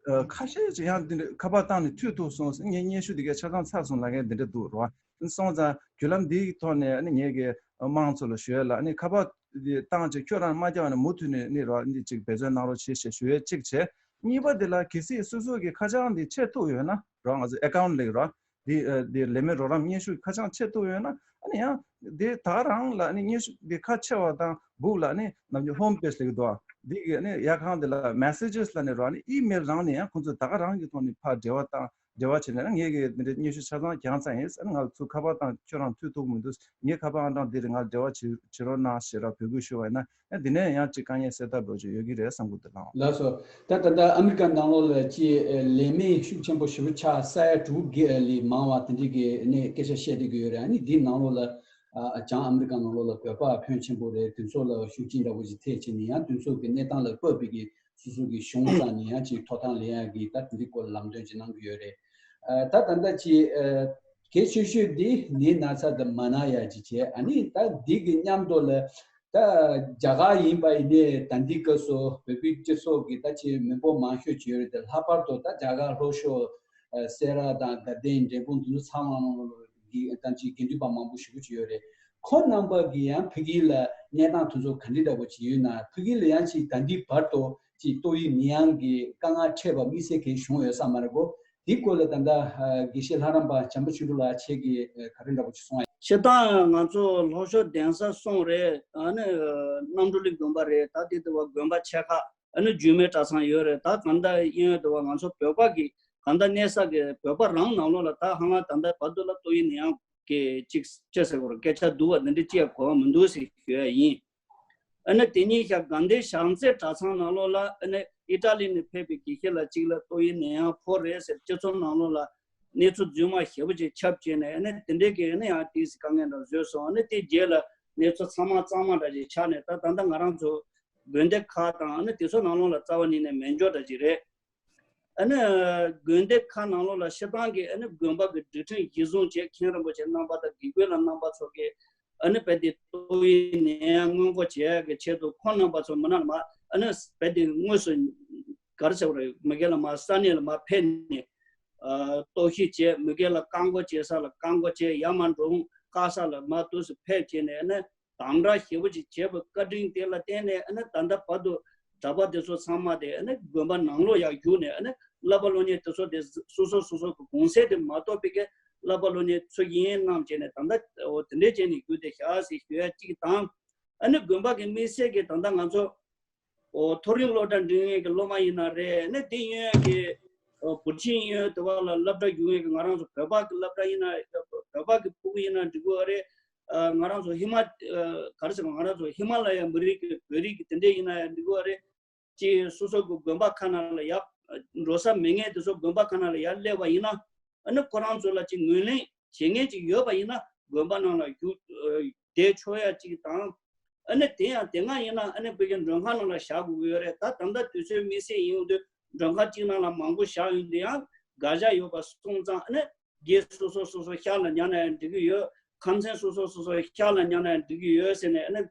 ཁ་ཤས་ཅིག་ཡང་དེ་འདྲ་ཁ་པར་བཏང་ནས་མཐུད་ཐུབ་སོང་ངས་སྙན་ཞུ་དེ་གའི་ཆ་ཚང་ཚར་སོང་ལབ་མཁན་དེ་འདྲ་འདུག་རོ། སོང་ཙང་བརྒྱུད་ལམ་འདིའི་ཐོག་ནས་ཨ་ནི་ངས་ཀྱི་དམངས་ཚོ་ལ་ཞུ་ཡ་ལ་ཨ་ནི་ཁ་པར་དེ་བཏང་བྱས་ཁྱོད་རང་མ་རྒྱག་ནས་མུ་མཐུད་ནས་ཨ་ནི་རོ་ཨ་ནི་ཅིག་འབད་བརྩོན་གནང་རོགས་བྱེད་ཞེས་ཞུ་ཡ་གཅིག་བྱས། གཉིས་པ་དེ་ལ་གལ་སྲིད་སོ་སོ་གི་ཁ་བྱང་དེ་ཕྱེ་ཐུབ་ཡོད་ན་རོ། ང་ཚོ་ཨེ་ཀའུན་ཊི་ལབ་རོ། དེ་ཨ་དེ་ལས་མེད་རོགས་རམ་སྙན་ཞུ་ཁ་བྱང་ཕྱེ་ཐུབ་ཡོད་ན་ཨ་ནི་ཡང་དེ་ད་རང་ལ་ཨ་ནི་སྙན་ཞུ་དེ་ཁ་ཕྱེ་བ་དང་སྦུག་ལ་ཨ་ནི་ནམ་རྒྱུན་ཧོམ་པེ་ཇི་ལབ་ཀྱི་འདུག་ཨ། དེ་གི་ཨ་ནི་ཡར་ཁང་དེ་ལ་མེ་སེ་ཇེ་སི་ལབ་ནས་རོ། ཨ་ནི་ཨི་མེལ་རང་ནས་ཡང་ཁོང་ཚོས་ད་ག་རང་གི་ཐོག་ནས་ཕར་འབྲེལ་བ་བཏང་འབྲེལ་བ་བྱས་ནས་ཨ་ངས་གི་དེ་འདྲའི་སྙན་ཞུ་ཆ་ཚང་བརྒྱངས་ཚར་ཡིན། ཨ་ནི་ང་ཚོ་ཁ་པར་བཏང་ཁྱོད་རང་མཐུད་ཐུབ་མི་འདུག་ངའི་ཁ་པར་ཨང་གྲངས་འདི་རེད། ང་འབྲེལ་བ་བྱེད་བྱེད་རོགས་གནང་ཞེས་ར་འབོད་སྐུལ་ཞུ་བ་ཡིན་ན། ཨ་འདི་ནས་ཡང་ཅིག་དཀའ་ངལ་སེལ་ཐབས་འགྲོ་རྒྱུ་ཡོད་ཀྱི་རེད་བསམ་གྱི་འདུག་ལགས། ལགས་སོ། ད་ད་ལྟ་ཨ་མི་རི་ཀ་ནང་ལོགས་ལ་ཅིག་ལས་མེད་ཤུགས་ཆེན་པོ་ཞེ་པོ་ཆགས་ས་ཡ་དྲུག་བརྒལ་ལས་མང་བ་དེ་འདྲའི་གི་ནས་སྐད་ཆ་བཤད་བསྡད་ཀྱི་ཡོད་རེད། ཨ་ནི་འདིའི་ནང་ལོགས་ལ་ཨ་བྱང་ཨ་མི་རི་ཀ་ནང་ལོགས་ལ་བོད་པ་ཕོན་ཆེན་པོ་རེད། དེ་ཚོ་ལ་ཤུགས་རྐྱེན་འདྲ་པོ་ཞིག་ཐེབས་བྱས་ནས་ཡང་དེ་ཚོ་གི་གནས་སྟངས་ལ་དཔག་པའི་གི་སོ་སོ་གི་གཞུང་རྩ་ནས་ཡང་ཅིག་ཐོབ་ཐང་ལེན་ཡག་གི་ད་དེ་འདྲའི་སྐོར་ལ་ལམ་སྟོན་ཅིག་གནང་གི་ཡོད་རེད། ཨ་ད་ད་ལྟ་ཅིག་ཨ་གལ་ཆེ་ཤོས་འདི་ནད་ན་ཚ་དེ་མ་ན་ཡག་ཅིག་བྱས། ཨ་ནི་ད་འདི་གི་མཉམ་དུ་ལ་ད་རྒྱ་གར་ཡིན་པ་ཡིན་ནའི་ད་འདི་སྐབས་སུ་བོད་པའི་སྤྱི་ཚོགས་ཀྱི་ད་ཅིག་མི་འབོར་མང་ཤོས་ཅིག་ཡོད་རེད་དེ། ལྷག་པར་དུ་ད་རྒྱ་གར་ལྷོ་ཕྱོགས་ཨ་སེ་ར་དང་དགའ་ལྡན་འབྲས་སྤུངས་དེ་ཚོ་ཚང་མ་གི་ད་ཅིག་དགེ་འདུན་པ་མང་པོ་ཞེ་པོ་ཅིག་ཡོད་རེད། ཁོང་རྣམ་པ་གི་ཡང་ཕ་གི་ལ་གནས་སྟངས་དེ་ཚོ་ག་འདྲ་འདྲ་པོ་ཅིག་ཡོད་ན། ཕ་གི་ལ་ཡང་ཅིག་ད་འདི་བར་དུ་ཅིག་ཏོག་དབྱིབས་ནད་ཡམས་ཀྱི་དཀའ་ངལ་འཕྲད་པ་དམིགས་བསལ་གང་བྱུང་ཡོད་ས་མ་རེད་གོ། འདི་སྐོར་ལ་ད་ལྟ་ཨ་དགེ་བཤེས་ལྷ་རམས་པ་བྱམས་པ་ཆོས་སྒྲོན་ལགས་ཁྱེད་ཀྱིས་ཨ་ག་རེ་འདྲ་པོ་ཅིག་གསུང་ཡ། སྤྱིར་བཏང་ང་ཚོ་ལྷོ་ཕྱོགས་གདན་ས་གསུམ་རེད། ཨ་ནི་ཨ་རྣམ་གྲོལ་གླིང་དགོན་པ་རེད། ད་དེ་དུ་བ་དགོན་པ་ཆེ་ཁག་ཨ་ནི་རྒྱུད་སྨད་གྲྭ་ཚང་ཡོད་རེད། ད་གང་ལྟར་ཡིན་ཡོད་དུ་བ་ང་ཚོ་བོད་པ་གི་གང་ལྟར་གནས་ས་གི་བོད་པ་རང་ནང་ལོགས་ལ་ད་ཧ་ལམ་ད་ལྟ་བར་དུ་ལ་ཏོག་དབྱིབས་ནད་ཡམས་ཀྱི་ཅིག་ཅེས་ཟེར་བར་སྐད་ཆ་འདུག་བ་འདི་འདྲ་ཅིག་གོ་བ་མི་འདུག་ཟེར་ཞུ་ཡ་ཡིན། ཨ་ནི་དེ་ཉིད་ཤ་དགའ་ལྡན་བྱང་རྩེ་གྲྭ་ཚང་ནང་ལོགས་ལ་ཨ་ནི་ཨི་ཊ་ལི་ནས་ཕེབས་པའི་དགེ་བཤེས་ལགས་གཅིག་ལ་ཏོག་དབྱིབས་ནད་ཡམས་ཕོག་རེད་ཟེར་སྤྱི་ཚོགས་ནང་ལོགས་ལ་གནས་ཚུལ་རྫུན་མ་ཞེ་པོ་ཅིག་ཁྱབ་བྱས་ནས་ཨ་ནི་དེ་འདྲའི་གི་ཨ་ནི་ཡང་ཏིག་ཙི་དཀའ་ངལ་འདྲ་བཟོས་སོང་། ཨ་ནི་དེ་རྗེས་ལ་གནས་ཚུལ་ཚང་མ་གཙང་མ་འདྲ་ཅིག་ཆགས་ནས་ད་ད་ལྟ་ང་རང་ཚོ་དགོན་སྡེ་ཁག་དང་ཨ་ནི་དེ་ཚོ་ནང་ལོགས་ལ་རྩ་བ་ཉིད་ནས་མེད་འཇོག་འདྲ་ཅིག་རེད། ཨ་ནི་དགོན་སྡེ་ཁག་ནང་ལོགས་ལ་སྤྱིར་བཏང་གི་ཨ་ནི་དགོན་པ་གི་སྒྲིག་ཁྲིམས་གཞི་བཟུང་བྱས་མཁན་རིན་པོ་ཆེ་རྣམ་པ་དང་དགེ་བསྐོས་ལགས་རྣམ་པ་ཚོ་གིས་ཨ་ནི་རྦད་དེ་ཏོག་དབྱིབས་ནད་ཡམས་སྔོན་འགོག་བྱེད་ཡག་གི་ཆེད་དུ་ཁོང་རྣམ་པ་ཚོ་མི་སྣ་ལ་མ་ཨ་ནི་རྦད་དེ་དངོས་སུ་ག་རེ་ཟེར་བ་རེད། མི་སྒེར་ལ་མ་ས་གནས་ལ་མ་ཕེབས་ནས་ཨ་གཏོར་བཤིག་བྱས། མི་སྒེར་ལ་བཀག་འགོག་བྱེད་ས་ལ་བཀག་འགོག་བྱས། ཡར་མར་འགྲོ་འོང་བཀག་ས་ལ་མ་དུས་སུ་ཕེབས་བྱས་ནས་ཨ་ནི། དམ་དྲག་ཞེ་པོ་ཅིག་བྱས་པའི་བཀའ་དྲིན་དེ་ལ་བརྟེན་ནས་ཨ་ནི་ད་ལྟ་བར་དུ་གྲྭ་པ་དེ་ཚོ་ཚང་མ་དེ་ཨ་ནི་དགོན་པ་ནང་ལོགས་ཡར་བཞུགས་ནས་ཨ་ནི་བསླབ་པ་སློབ་གཉེར་དེ་ཚོ་དེ་སོ་སོ་སོ་སོ་གི་གུང་སེང་དེ་མ་གཏོགས་པའི་གི་བསླབ་པ་སློབ་གཉེར་ཚུལ་བཞིན་གནང་བྱས་ནས་ད་ལྟ་འོ་དེ་འདྲས་བྱས་ནས་བཞུགས་བསྡད་ཤག་ཟེར་ཞུ་ཡ་གཅིག་དང་། ཨ་ནི་དགོན་པ་གི་དམིགས་བསལ་གྱི་ད་ལྟ་ང་ཚོ་ཨོ་མཐོ་རིམ་སློབ་གྲྭ་འགྲིམ་མཁན་གྱི་སློབ་མ་ཡིན་ན་རེད། ཨ་ནི་དེ་གཡོན་གྱི་ཨོ་བུ་ཆེན་གཡོན་དེ་བ་ལ་སློབ་གྲྭ་རྒྱུག་མཁན་གྱི་ང་རང་ཚོ་བོད་པ་གི་སློབ་གྲྭ་ཡིན་ན་བོད་པ་གི་ཕྲུ་གུ་ཡིན་ན་འགྲིག་གི་རེད། ཨ་ང་རང་ཚོ་ཧི་མ་ཨ་ག་རེ་ཟེར་ང་རང་ཚོ་ཧི་མ་ལ་ཡ་མི་རིགས་ཀྱི་བོད་རིགས་ཀྱི་དེ་འདྲས་ཡིན་ན་ཡང་འགྲིག་གི་རེད། ཅེས་སོ་སོ་གི་དགོན་པ་ཁག་ནང་ལ་ཡར་ འགྲོ་ས་མེད་མཁན་དེ་ཚོ་དགོན་པ་ཁག་ནང་ལ་ཡར་སླེབས་པ་ཡིན་ན། ཨ་ནི་ཁོ་རང་ཚོ་ལ་ཅིག་ངོས་ལེན་བྱེད་མཁན་ཅིག་ཡོད་པ་ཡིན་ན། དགོན་པ་ནང་ལ་རྒྱུགས་བསྡད་ཆོག་ཡ་ཅིག་དང་། ཨ་ནི་དེ་ཡང་དེ་སྔ་ཡིན་ན་ཨ་ནི་བོད་ཀྱི་མགྲོན་ཁང་ནང་ལ་བཞག་དགོས་ཀྱི་ཡོད་རེད། ད་ད་ལྟ་དུས་ཚོད་དམིགས་བསལ་ཡིན་ཡོང་དུས་མགྲོན་ཁང་གཅིག་ནང་ལ་མང་པོ་བཞག་ཡོང་དུས་ཡང་དགག་བྱ་ཡོད་པ་སོང་ཙང་། ཨ་ནི་སྒེར་སོ་སོ་སོ་སོ་ཤག་ལ་ཉར་ན་ཡང་འགྲིག་གི་ཡོད། ཁམས་ཚན་སོ་སོ་སོ་སོ་ཤག་ལ་ཉར་ན་ཡང་འགྲིག་གི་ཡོད་ཟེར་ནས། ཨ་ནི་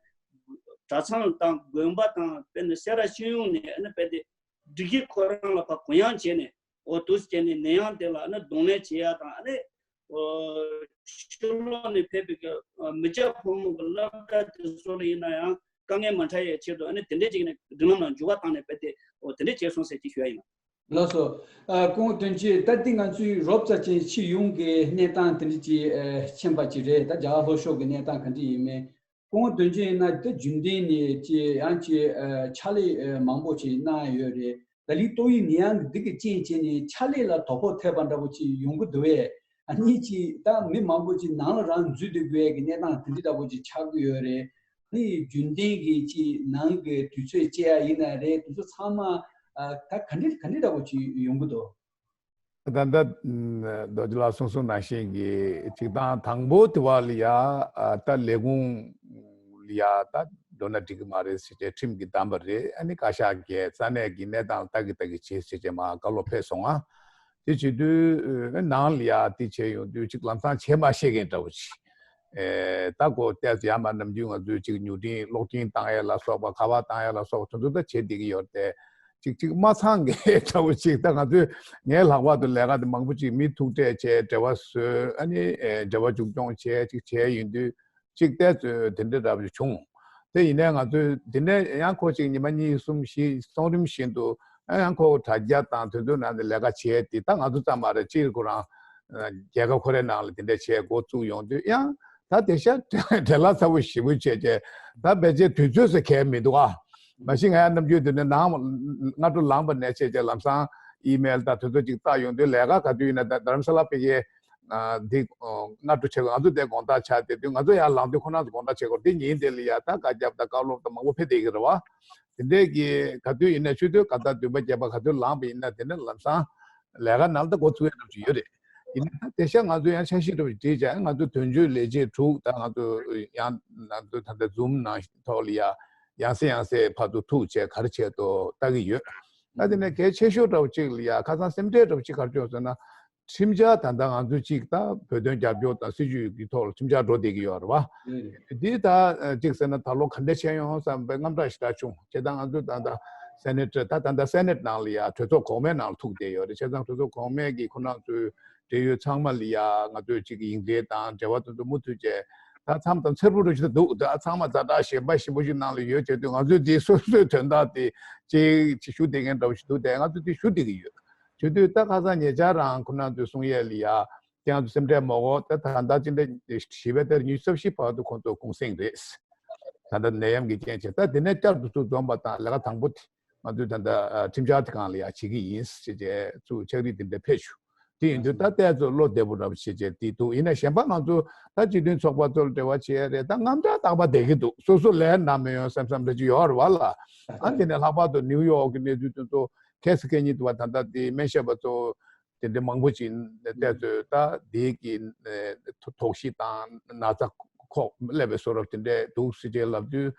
གྲྭ་ཚང་དང་དགོན་པ་དང་དཔེར་ན་སེ་ར་ཤེས་ཡོན་ནས་ཨ་ནི་དཔེ་དེ་སྒྲིག་གཞི་ཁོ་རང་ལ་ཕར་གུ་ཡངས་བྱས་ནས། འོ་འདུག་སེ་བྱས་ནས་ནད་ཡམས་དེ་ལ་ཨ་ནི་གདོང་ལེན་བྱེད་ཡ་དང་། ཨ་ནི་ཕྱི་ལོགས་ནས་ཕེབས་པའི་གི་མི་སྐྱ་ཕོ་མོ་གི་སློབ་གྲྭ་དེ་ཚོ་ལ་ཡིན་ན་ཡང་དཀའ་ངལ་མ་འཕྲད་ཡའི་ཆེད་དུ། ཨ་ནི་དེ་འདྲས་ཅིག་ནས་སྒྲིག་ལམ་ལ་འགྱུར་བ་བཏང་ནས་དཔེ་དེ་འོ་དེ་འདྲས་བྱས་སོང་ཟེར་ཅིག་ཞུ་ཡ་ཡིན། ལགས་སོ། ཨ། སྐུ་ངོ་དོན་གཅོད། ད་འདི་ང་ཚོའི་རོབ་ཙམ་ཅིག་སྤྱི་ཡོངས་ཀྱི་གནས་སྟངས་དེ་འདྲ་ཅིག་ཨ་མཁྱེན་པ་ཅིག་རེད། ད་རྒྱ་གར་ལྷོ་ཕྱོགས་ཀྱི་གནས་སྟངས་ག་འདྲ་ཡིན་མིན། སྐུ་ངོ་དོན་གཅོད་ཡིན་ན་ད་རྒྱུན་ལྡན་ནས་ཅིག་ཡང་ཅིག་ཨ་ཕྱག་ལས་ཨ་མང་པོ་ཅིག་གནང་ཡོད་རེད། ད་ལིའི་ཏོག་དབྱིབས་ནད་ཡམས་འདི་གི་རྐྱེན་བྱས་ནས་ཕྱག་ལས་ལ་དོ་ཕོག་ཐེབས་པ་འདྲ་པོ་ཅིག་ཡོང་གི་འདུག་བས། ཨ་ནི་ཅིག་ད་མི་མང་པོ་ཅིག་ནང་ལ་རང་འཛུལ་སྡོད་དགོས་ཡས་ཀྱི་གནས་སྟངས་དེ་འདྲ་འདྲ་པོ་ཅིག་ཆགས་ཀྱི་ཡོད་རེད། ཨ་ནི་རྒྱུན་ལྡན་གྱི་ཅིག་ནང་གི་དུས་ཚོད་བཅད་ཡ་ཡིན་ན་རེད། དེ་ཚོ་ཚང་མ་ཨ་ད་ག་འདྲ་ག་འདྲ་འདྲ་པོ་ཅིག་ཡོང་གི་འདུག་ད་ལྟ་རྡོ་རྗེ་ལགས་གསུངས་གསུངས་ནང་བཞིན་གྱི་གཅིག་དང་དང་པོ་དེ་བ་ལ་ཡ་ཨ་ད་ལས་ཁུངས་ལ་ཡ་ད་འགྲོ་ན་འགྲིག་གི་མ་རེད་ཟེར་བྱས་ཁྲིམས་ཀྱིས་བསྡམས་པ་རེད། ཨ་ནི་བཀའ་ཤག་གིས་ས་གནས་ཀྱི་གནས་སྟངས་ལ་ལྟ་གི་ལྟ་གི་བྱེད་ཟེར་བྱས་མར་བཀའ་སློབ་ཕེབས་སོང་ང་། དེ་བྱེད་དུས་ཨ་ནང་ལ་ཡ་དེ་བྱས་ཡོང་དུས་གཅིག་ལམ་སང་བྱེད་མ་ཤེས་མཁན་འདྲ་བོ་ཅིག་ཨེ་ད་གོ་ཏོག་ཙམ་ཡར་མར་ནམ་རྒྱུན་ང་ཚོས་ཅིག་མྱུར་འཕྲིན་གློག་འཕྲིན་བཏང་ཡས་ལ་སོགས་པ། ཁ་པར་བཏང་ཡས་ལ་སོགས་པ་དེ་ཚོ་ད་བྱེད་བསྡད་ཀྱི་ཡོད་རེད་དེ། ཅིག་ཅིག་མ་ཚང་གི་འདྲ་བོ་ཅིག་ད་ང་ཚོས་ངའི་ལྷག་པར་དུ་ལས་ཀ་དེ་མང་པོ་ཅིག་མི་ཐུག་འཕྲད་བྱས། འབྲེལ་བ་བཟོས། ཨ་ནི་ཨེ་འབྲེལ་བ་མཇུག་སྐྱོང་བྱས་ཅིག་བྱས་ཡིན་དུས་ཅིག་ཏོག་ཙམ་དེ་འདྲ་འདྲ་བོ་བྱུང་། དེ་ཡིན་ནའི་ང་ཚོས་དེ་ནས་ཡང་ཁོ་ཅིག་ཉི་མ་གཉིས་གསུམ་བཞི་སོང་རིམ་བཞིན་དུ་ཡང་ཁོ་དྲ་རྒྱ་དང་དེ་ཚོའི་ནང་ནས་ལས་ཀ་བྱས་ཏེ། ད་ང་ཚོ་ཙམ་མ་རེད། སྤྱིར་ཁོ་རང་རྒྱལ་ཁབ་ཁོ་རའི་ནང་ལ་དེ་འདྲ་བྱས་འགོ་བཙུགས་ཡོང་དུས་ཡང་ད་དེ་ཤ་བྲེལ་བ་ཚ་པོ་ཞེ་པོ་བྱས་བྱས། ད་ཕལ་ཆེར་དུས་ཚོད་ཟེར་གང་ཡང་མི་འདུག་ཨ། མ་གཞི་ང་ཡང་ནམ་རྒྱུན་དེ་འདྲ་ནང་སྔ་དྲོ་ལངས་པ་ནས་བྱས་བྱས་ལམ་སང་ཨི་མེལ་དང་དེ་ཚོ་ཅིག་བལྟ་ཡོང་དུས། ལས་ཀ་ག་དུས་ཡིན་ན་ད་རྡ་རམ་ས་ལ་ཕ་གིའི་འདི་སྔ་དྲོ་བྱེད་དགོས། ང་ཚོ་དེ་དགོང་དག་ཆགས་བསྡད་དུས་ང་ཚོ་ཡར་ལངས་དུས་ཁོ་རང་ཚོ་དགོང་དག་བྱེད་དགོས། དེ་ཉིན་དེ་ལ་ཡ་ད་བཀའ་རྒྱ་དང་བཀའ་སློབ་དང་མང་པོ་ཕེབས་བསྡད་ཀྱི་རེད་བ། དེ་འདྲས་ཀྱི་ག་དུས་ཡིན་ན་ཆུ་ཚོད་ག་ད་བདུན་པ་བརྒྱད་པ་ག་དུས་ལངས་པ་ཡིན་ན་དེ་འདྲ་ལམ་སང་ལས་ཀ་ནང་ལ་ད་འགོ་ཚུགས་ཡ་འདྲ་ཅིག་ཡོད་རེད། ཡིན་ན་ད་དེ་ཤ་ང་ཚོ་ཡང་འཆར་གཞི་འདྲ་བོ་བྲིས་བྱས། ང་ཚོ་དོན་གཅོད་ལས་བྱེད་དྲུག་ད་ང་ཚོ་ཡང་ང་ཚོ་ད་ལྟ་ཛུམ་ནང་ཐོག་ལ་ཡ་ཡང་སེ་ཡང་སེ་ཕར་ཚུར་ཐུག་བྱས་ག་རེ་བྱས་འདུག་ལྟ་གི་ཡོད། ད་དེ་ནས་གལ་ཆེ་ཤོས་འདྲ་བོ་གཅིག་ལ་ཡ་ཁ་སང་སེམས་ཁྲལ་འདྲ་བོ་གཅིག་ག་རེ་བྱུང་ཟེར་ན། ཁྲིམས་འཆར་ད་ལྟ་ང་ཚོ་གཅིག་ད་བོད་དོན་རྒྱབ་སྐྱོར་དང་སྲིད་ཇུས་ཀྱི་ཐོག་ལ་ཁྲིམས་འཆར་འགྲོ་བསྡད་ཀྱི་ཡོད་རེད་བ། འདི་ད་གཅིག་ཟེར་ན་ད་ལོ་ག་འདྲ་བྱས་ཡོང་བསམ་པའི་དངངས་སྐྲག་ཞེ་དྲག་བྱུང་། བྱས་ཙང་ང་ཚོ་ད་ལྟ་སེ་ནེ་ཊི་ད་ད་ལྟ་སེ་ནེ་ཊི་ནང་ལ་ཡ་གྲོས་ཚོགས་གོང་མའི་ནང་ལ་ཐུག་བསྡད་ཡོད་རེད། བྱས་ཙང་གྲོས་ཚོགས་གོང་མས་ཀྱིས་ཁོ་རང་ཚོའི་འབྲེལ་ཡོད་ཚང་མ་ལ་ཡ་ང་ཚོས་གཅིག་ཡིག་འབྲེལ་དང་འབྲེལ་བ་དེ་ཚོ་མུ་མཐུད་བྱས། ད་མཚམས་དང་འཚེར་པོ་འགྲོ་བཞིན་དུ་འདུག་ད་ཚང་མ་ཛ་དྲག་ཞེན་པ་ཞེ་པོ་ཞིག་ནང་ལ་ཡོད་བྱས་དུས། ང་ཚོས་འདི་སོ་སོའི་དོན་དག་དེ་ཅིག་ཅིག་ཞུ་བསྡད་མཁན་འདྲ་བོ་ཞིག་འདུག་དེ་ང་ཚོས་དེ་ཞུ་བསྡད་ཀྱི་ཡོད། བྱས་དུས་ད་ཁ་སང་ཉེ་ཆར་རང་ཁོ་རང་ཚོས་གསུང་ཡས་ལ་ཡ་དེ་ང་ཚོ་སེམས་ཁྲལ་མ་དགོས། ད་ད་ལྟ་ཕྱི་ཟླ་བཞི་པའི་ཏ་རིག་ཉི་ཤུ་རྩ་བཞི་བར་དུ་ཁོང་ཚོ་གུང་སེང་རེད། ད་ལྟ་ནད་ཡམས་ཀྱི་རྐྱེན་བྱས། ད་དེ་ནས་བསྐྱར་དུ་ཚུར་འཛོམས་པ་དང་ལས་ཀ་དང་པོ་དེ་ང་ཚོས་ད་ལྟ་ཁྲིམས་འཆར་དེ་སྒང་ལ་ཡ་བྱེད་ཀྱི་ཡིན་ཟེར་བྱས་ཚུར་ཕྱག་བྲིས་དེ་འདྲ་ཕེབས་བྱུང་། དེ་ཡིན་དུས་ད་ལྟ་ཚོ་བློ་བདེ་པོ་འདྲ་པོ་བྱེད་བྱེད་དེ་འདུག་ཡིན་ན་གཞན་པ་ང་ཚོ་ད་སྤྱི་མཐུན་ཚོགས་པ་ཚོ་ལ་འབྲེལ་བ་བྱས་རེད། ད་དངངས་སྐྲག་རྟག་པར་བསྡད་ཀྱི་འདུག་སོ་སོ་ལས་ན་མི་ཡོང་བསམ་བསམ་འདྲ་ཅིག་ཡོད་རེད་བ་ལ། ཨ་དེ་ནས་ལྷག་པར་དུ་ནིའུ་ཡོག་གི་གནས་ཚུལ་དེ་ཚོ་ཁ་སང་ག་ཉིན་དུ་བ་ད་ལྟ་དེ་སྨན་ཞབས་པ་ཚོ་དེ་འདྲ་མང་པོ་ཅིག་བལྟས་ཚོད་ད་དེ་གི་ཐོག་གཤིས་དང་ན་ཚ་ཁོག་སླེབས་པའི་བཟོ་འདྲ་དེ་འདྲ་འདུག་ཟེར་བྱས་ལབ་དུས།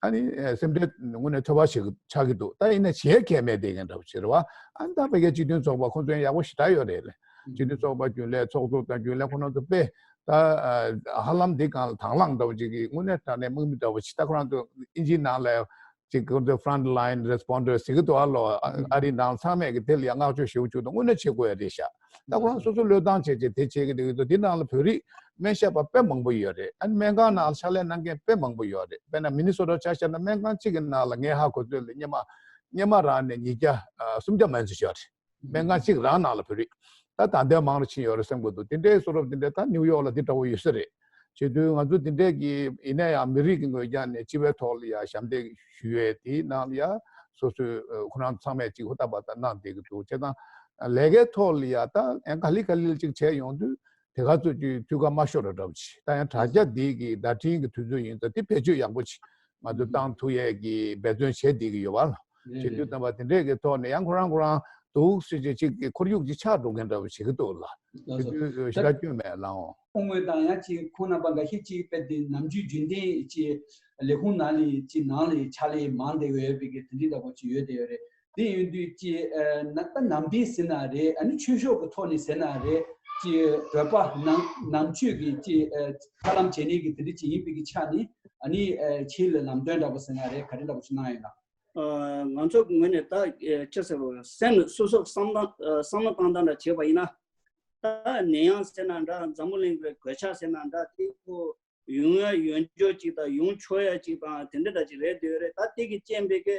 ཨ་ནི་སེམས་ཁྲལ་དངོས་གནས་ཚོར་བ་ཞིག་ཆགས་ཀྱི་འདུག་ད་ཡིན་ན་བྱེད་མཁན་མེད་བསྡད་མཁན་འདྲ་པོ་ཅིག་རེད་བ། ཨ་ནི་ད་ཕ་གིའི་སྤྱི་མཐུན་ཚོགས་པ་ཁོང་ཚོ་ཡང་ཡག་པོ་ཞེ་དྲག་ཡོད་རེད་ལ། སྤྱི་མཐུན་ཚོགས་པ་རྒྱུན་ལས་ཚོགས་གཙོ་དང་རྒྱུན་ལས་ཁོང་རྣམ་ཚོ་དཔེ་ད་ཧ་ལམ་འདི་སྒང་ལ་དང་བླངས་འདྲ་པོ་ཅིག་གིས་དངོས་གནས་དྲང་གནས་དམག་མི་འདྲ་པོ་ཅིག་ད་ཁོ་རང་ཚོ་ཨིན་ཇིའི་ནང་ལ་ཅིག་ཁོང་ཚོ་front line responders ཟེར་གྱི་འདུག་ཨ་ལོ། ཨ་རིའི་ནང་ཚང་མས་ཀྱི་དེ་ལ་ཡང་བསྔགས་བརྗོད་ཞེ་པོ་བྱུང་འདུག་དངོས་གནས་བྱེད་དགོས་ཡ་རེད་ཤག་ད་ཁོ་རང་སོ་སོ་བློས་བཏང་བྱས་བྱས་དེ་བྱེད་ཀྱི་འདུག་འདི་ནང་ལ་བོད་རིགས་སྨན་ཞབས་པ་དཔེ་མང་པོ་ཡོད་རེད། ཨ་ནི་སྨན་ཁང་ནང་ལ་ཕྱག་ལས་གནང་མཁན་དཔེ་མང་པོ་ཡོད་རེད། དཔེར་ན་མི་ནི་སོ་ཊ་ཆ་བཞག་ན་སྨན་ཁང་གཅིག་གི་ནང་ལ་ངས་ཧ་གོ་ཚོད་ལ་སྔོན་མ་སྔོན་མ་རང་ནས་ཉིས་བརྒྱ་ཨ་སུམ་བརྒྱ་མན་ཙམ་ཡོད་རེད། སྨན་ཁང་གཅིག་རང་ནང་ལ་བོད་རིགས་ད་ད་ལྟའི་མང་རུ་ཕྱིན་ཡོད་རེད་བསམ་གྱི་འདུག་དེ་འདྲའི་བཟོ་འདྲ་དེ་འདྲ་ད་ནིའུ་ཡོག་ལ་འདི་འདྲ་བོ་ཡོད་ས་རེད། བྱེད་དུས་ང་ཚོ་འདི་འདྲས་ཀྱི་ཡིན་ན་ཡང་མི་རིགས་ཀྱི་ངོས་ཀྱང་ནས་སྤྱི་པའི་ཐོག་ལ་ཡང་ཞབས་འདེགས་ཞུ་ཡས་དེའི་ནང་ལ་ཡང་སོ་སོའི་ཁོ་རང་ཚང་མས་ཅིག་ཧུར་ཐག་པ་ད་གནང་བསྡད་ཀྱི་འདུག་བྱས་ཙང་ལས་ཀའི་ཐོག་ལ་ཡང་ད་ཡང་ག་ལེ་ག་ལེ་ཅིག་བྱས་ཡོང་དུས་དེ་ག་ཚོད་ཀྱི་འཐུས་ཀ་མ་ཤོར་བ་འདྲ་པོ་ཅིག་ད་ཡང་དྲ་རྒྱ་འདི་གི་བརྡ་འཕྲིན་གྱི་དུས་ཚོད་ཡིན་ཙང་དེ་བེད་སྤྱོད་ཡག་པོ་ཅིག་ང་ཚོ་བཏང་ཐུབ་ཡས་ཀྱི་འབད་བརྩོན་བྱས་བསྡད་ཀྱི་ཡོད་པ་ལ། བྱེད་དུས་ཙམ་པ་དེ་འདྲས་ཀྱི་ཐོག་ནས་ཡང་ཁོ་རང་ཁོ་རང་ འདུག་ཟེར་ཅིག་ཅིག་གི་ཁོར་ཡུག་ཅིག་ཆགས་འགྲོ་མཁན་འདྲ་བོ་ཞིག་འདུག་ལ། ལགས་སོ། དེ་དུས་ཞེ་དྲག་སྐྱོན་མེད་ལགས་འོང་། སྐུ་ངོ་དང་ཡང་ཅིག་ཁོང་རྣམ་པ་འགའ་ཤས་ཅིག་དཔེ་དེ་ནམ་རྒྱུན་རྒྱུན་ལྡན་ཅིག་ལས་ཁུངས་ནང་ལ་ཅིག་ནང་ལ་ཕྱག་ལས་མང་བསྡད་ཡོད་པའི་གི་དེ་འདྲའི་འདྲ་བོ་ཅིག་ཡོད་བསྡད་ཡོད་རེད། དེ་ཡིན་དུས་ཀྱི་ཨ་ན་ད་ནམ་དུས་ཟེར་ན་རེད། ཨ་ནི་ཆོས་ཕྱོགས་ཀྱི་ཐོག་ནས་ཟེར་ན་རེད། ཀྱི་བོད་པ་ནང་ནང་ཆོས་ཀྱི་ཀྱི་ཨ་ཐབས་ལམ་བྱེད་ནས་ཀྱི་དེ་འདྲ་ཅིག་ཡིན་པའི་གི་ཆ་ནས་ཨ་ནི་ཨ་ཆེད་ལ་ལམ་སྟོན་འདྲ་པོ་ཟེར་ན་རེད། ག་རེ་འདྲ་པོ་ཞིག་གནང་ཡོད་ན། ཨ་ང་ཚོ་ངོས་ནས་ད་ཨ་ཅི་ཟེར་བ་སེམས་སོ་སོ་བསམ་བློ་ཨ་བསམ་བློ་བཏང་སྟངས་འདྲ་བྱས་པ་ཡིན་ན། ད་ནད་ཡམས་ཟེར་ན་འདྲ། འཛམ་བུ་གླིང་གི་གོད་ཆག་ཟེར་ན་འདྲ། དེ་ཁོ་ཡོང་ཡ་ཡོང་ཆོག་ཅིག་དང་ཡོང་ཆོག་ཡ་ཅིག་དང་དེ་འདྲ་འདྲ་ཅིག་རེད་འདོད་རེད། ད་དེ་གི་རྐྱེན་པས་ཀྱི་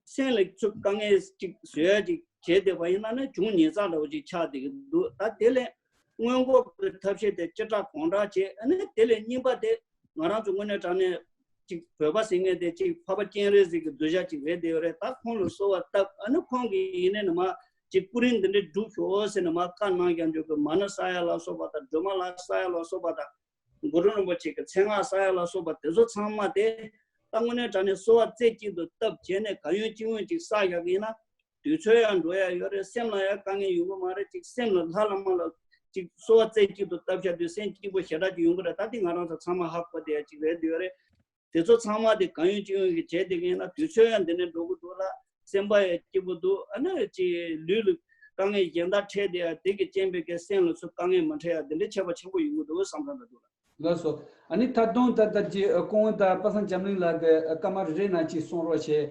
སེམས་ལ་ཚུར་དཀའ་ངལ་ཅིག་བཟོ་ཡ་ཅིག་བྱས་བསྡད་པ་ཡིན་ན་ནི་བྱུང་ཉེས་བསགས་འདྲ་བོ་ཅིག་ཆགས་བསྡད་ཀྱི་འདུག་ད་དེ་ལས་སྔོན་འགོག་གི་ཐབས་ཤེས་དེ་ཅི་དྲག་གང་དྲག་བྱས། ཨ་ནི་དེ་ལས་གཉིས་པ་དེ་ང་རང་ཚོ་དངོས་གནས་དྲང་གནས་ཅིག་བོད་པ་ཟེར་མཁན་དེ་ཅིག་འཕགས་པ་སྤྱན་རས་གཟིགས་ཀྱི་གདུལ་བྱ་ཅིག་རེད་བསྡད་ཡོད་རེད། ད་ཁོང་ལ་གསོལ་བ་བཏབ། ཨ་ནི་ཁོང་གིས་ཡིན་ནའི་ནི་མ་ཅིག་སྐུ་རིམ་འདི་འདྲ་སྒྲུབ་ཤོག་ཟེར་ནས་མ་བཀའ་གནང་རྐྱང་འཇོག་གི། མ་ཎི་བསག་ཡ་ལ་སོགས་པ་དང་། སྒྲོལ་མ་ལ་བསག་ཡ་ལ་སོགས་པ་དང་། གུ་རུ་རིན་པོ་ཆེ་གི་མཚན་སྔགས་བསག་ཡ་ལ་སོགས་པ་དེ་ཚོ་ཚང་མ་དེ་ད་དངོས་གནས་དྲང་གནས་གསོལ་བ་རྩེ་གཅིག་ཏུ་བཏབ་བྱས་ནས་གང་ཡོང་ཅི་ཡོང་ཅིག་བསགས་བཞག་གི་ཡིན་ན། དུས་ཚོད་ཡང་འགྲོ་ཡ་ཡོད་རེད། སེམས་ལ་ཡང་དཀའ་ངལ་ཡོང་གི་མ་རེད། ཅིག་སེམས་ལ་ལྷ་བླ་མ་ལ་ཅིག་གསོལ་བ་རྩེ་གཅིག་ཏུ་བཏབ་བཞག་དུས་སེམས་སྐྱིད་པོ་ཞེ་དྲག་ཅིག་ཡོང་གི་རེད། ད་དེ་ང་རང་ཚོ་ཚང་མ་ཧ་གོ་བསྡད་ཡ་ཅིག་རེད་འདོད་རེད། དེ་ཚོ་ཚང་མ་དེ་གང་ཡོང་ཅི་ཡོང་གི་བྱས་བསྡད་མཁན་ལ་དུས་ཚོད་ཡང་འདི་ནས་འགྲོ་གི་འདུག་ལ། སེམས་པ་ཡང་སྐྱིད་པོ་འདུག་ཨ་ནི་ཅིག་ལུས་ལ་དཀའ་ངལ་གཞན་དག་འཕྲད་བསྡད་ཡ་དེ་གི་རྐྱེན་པས་ཀྱི་སེམས་ལ་ཚུར་དཀའ་ངལ་མ་འཕྲད་ཡ་དེ་འདྲའི་ཁྱད་པར་ཆེན་པོ་ཡོང་གི་འདུག་བསམ་བསམ་འདྲ་འདུག་ལ། ལགས་སོ། ཨ་ནི་ད་དུང་ད་ལྟ་ཅིག་སྐུ་ངོ་དང་པ་སངས་འཛམ་གླིང་ལགས་ཀྱི་སྐར་མ་རེ་རེ་ནང་ཅིག་གསུང་རོགས་བྱེད།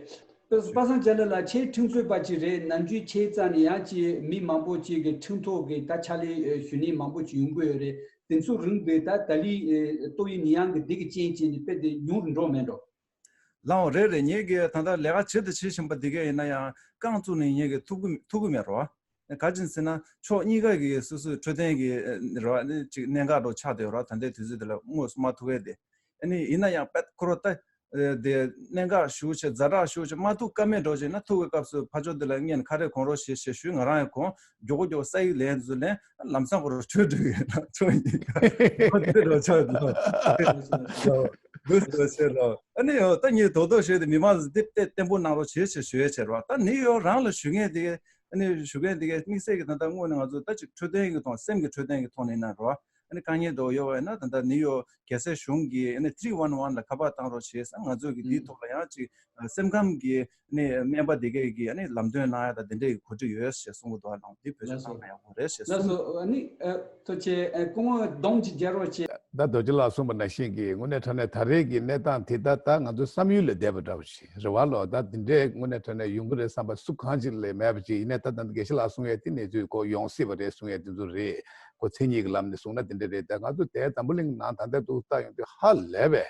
པ་སངས་འཛམ་གླིང་ལགས་ཁྱེད་ཁྲིམས་རྩོད་པ་ཅིག་རེད། ནམ་རྒྱུན་ཁྱེད་རྩ་ནས་ཡང་ཅིག་མི་མང་པོ་ཅིག་གི་ཁྲིམས་ཐོག་གི་ད་ཕྱག་ལས་ཞུ་མཁན་མང་པོ་ཅིག་ཡོང་གི་ཡོད་རེད། དེ་ཚོ་རིང་པའི་ད་ད་ལི་ཏོག་དབྱིབས་ནད་ཡམས་ཀྱི་འདི་གི་རྐྱེན་བྱས་ནས་དཔེ་དེ་ཉུང་རུ་འགྲོ་མེད་འགྲོ། ལའོ་རེད་རེད། ངེད་ཀྱིས་ད་ལྟ་ལས་ཀ་བྱེད་དང་བྱེད་བཞིན་པ་འདི་གས་ཡིན་ན་ཡང་རྐང་བཙུགས་ནས་ངེད་ཀྱིས་ཐུག་གི་ཐུག་གི་མེད་རོ། ག་ཅིན་ཟེར་ན་ཕྱོགས་གཉིས་ཀ་གི་སོ་སོའི་འཕྲོད་བསྟེན་གྱི་རོ་ནི་ཅིག་གནད་འགག་འགྲོ་ཆགས་བསྡད་རོ། ད་ལྟའི་དུས་ཚོད་འདི་ལ་དངོས་སུ་མ་ཐུག་གས་དེ། ཨ་ནི་ཡིན་ན་ཡང་པད་ཁོ་རོ་ད་དེ་གནད་འགག་ཞུ་བྱེད་ཛ་དྲག་ཞུ་བྱེད་མ་ཐུག་ཀ་མེད་འགྲོ་བྱེད་ན། ཐུག་གི་སྐབས་སུ་ཕ་ཆོས་འདི་ལ་ངས་ཁ་རས་གོན་རོགས་བྱེད་ཞེས་ཞུས། ང་རང་ཡང་གོན། མགྱོགས་པོ་མགྱོགས་པོ་ས་ཡིག་ལན་དུ་ལན། ལམ་སང་ཁོ་རང་བྲོས་འགྲོ་གི་ཡོད་ན་ཚོ་ཡིན་ཁ་རོ་ཆོག་འདུག་འདུག་ཟེར་ལོ། ཨ་ནི་ཡོ་ད་ངས་རྡོག་རྡོག་བཤད་དེ་མི་མང་ཚོ་འདི་ལྟ་བརྟན་པོ་གནང་རོགས་བྱེད་ཞེས་ཞུ་ཡས་བྱེད་རོགས། ད་ནི་ཡོ་རང་ལ་ཞུ་མཁན་དེ་ཨ་ནི་ཞུ་མཁན་དེ་གས་དམིགས་བསལ་གྱི་ད་ལྟ་དངོས་ནས་ང་ཚོ་ད་ཅིག་འཕྲོད་བསྟེན་གྱི་ཐོག་སེམས་ཀྱི་འཕྲོད་བསྟེན་གྱི་ཐོག་ནས་ཡིན་ན་རོགས། ཨ་ནི་དཀའ་ངལ་འདྲ་བོ་ཡོད་པ་ཡིན་ན་ད་ལྟ་ནི་ཡོ་རྒྱལ་སའི་གཞུང་གིས་ཨ་ནི་three one one ལ་ཁ་པར་བཏང་རོགས་བྱེད་ཟེར། ང་ཚོས་ཀྱི་འདིའི་ཐོག་ལ་ཡང་ཅིག་སེམས་ཁམས་ཀྱི་ནི་སྨན་པ་དེ་གས་ཀྱིས་ནི་ལམ་སྟོན་གནང་ཡ་དང་དེ་འདྲའི་གོ་སྒྲིག་ཡོད་ཞེས་གསུང་གི་འདུག་ཨ་ནང་འདི་བོད་ལགས་ཆ་སོ། ཚང་མ་ཡག་པོ་རེད་ཞེས་ལགས་གསུང་སོ། ཨ་ནི་ཨ་ཐུགས་རྗེ་ཆེ། ཨ་སྐུ་ངོ་སྡོམ་ཅིག་རྒྱག་རོགས་བྱེད། ད་རྡོ་རྗེ་ལགས་གསུངས་པ་ནང་བཞིན་གྱི་དངོས་གནས་དྲང་གནས་ད་རེས་ཀྱི་གནས་སྟངས་དེ་ད་ད་ང་ཚོའི་བསམ་ཡུལ་ལས་འདས་པ་འདྲ་བོ་ཞིག་རེད་བ་ལོ། ད་དེ་འདྲའི་དངོས་གནས་དྲང་གནས་ཡོང་གི་རེད་བསམ་པ་སུ་གང་ཅིག་ལས་མེད་པ་ཅིག་ཡིན་ནའི་ད་ད་ལྟ་དགེ་བཤེས་ལགས་གསུང་ཡས་དེ་གནས་ཚུལ་གོ་ཡོང་སྲིད་པ་རེད་གསུང་ཡས་དེ་ཚོ་རེད། ཁོ་མཚན་ཉིད་ཀྱི་ལམ་ནས་གསུངས་ན་དེ་འདྲ་རེད། ད་ང་ཚོ་དེ་འཛམ་བུ་གླིང་ནང་ད་ལྟ་འདུག་ལྟ་ཡོང་དུས་ཧ་ལས་པའི་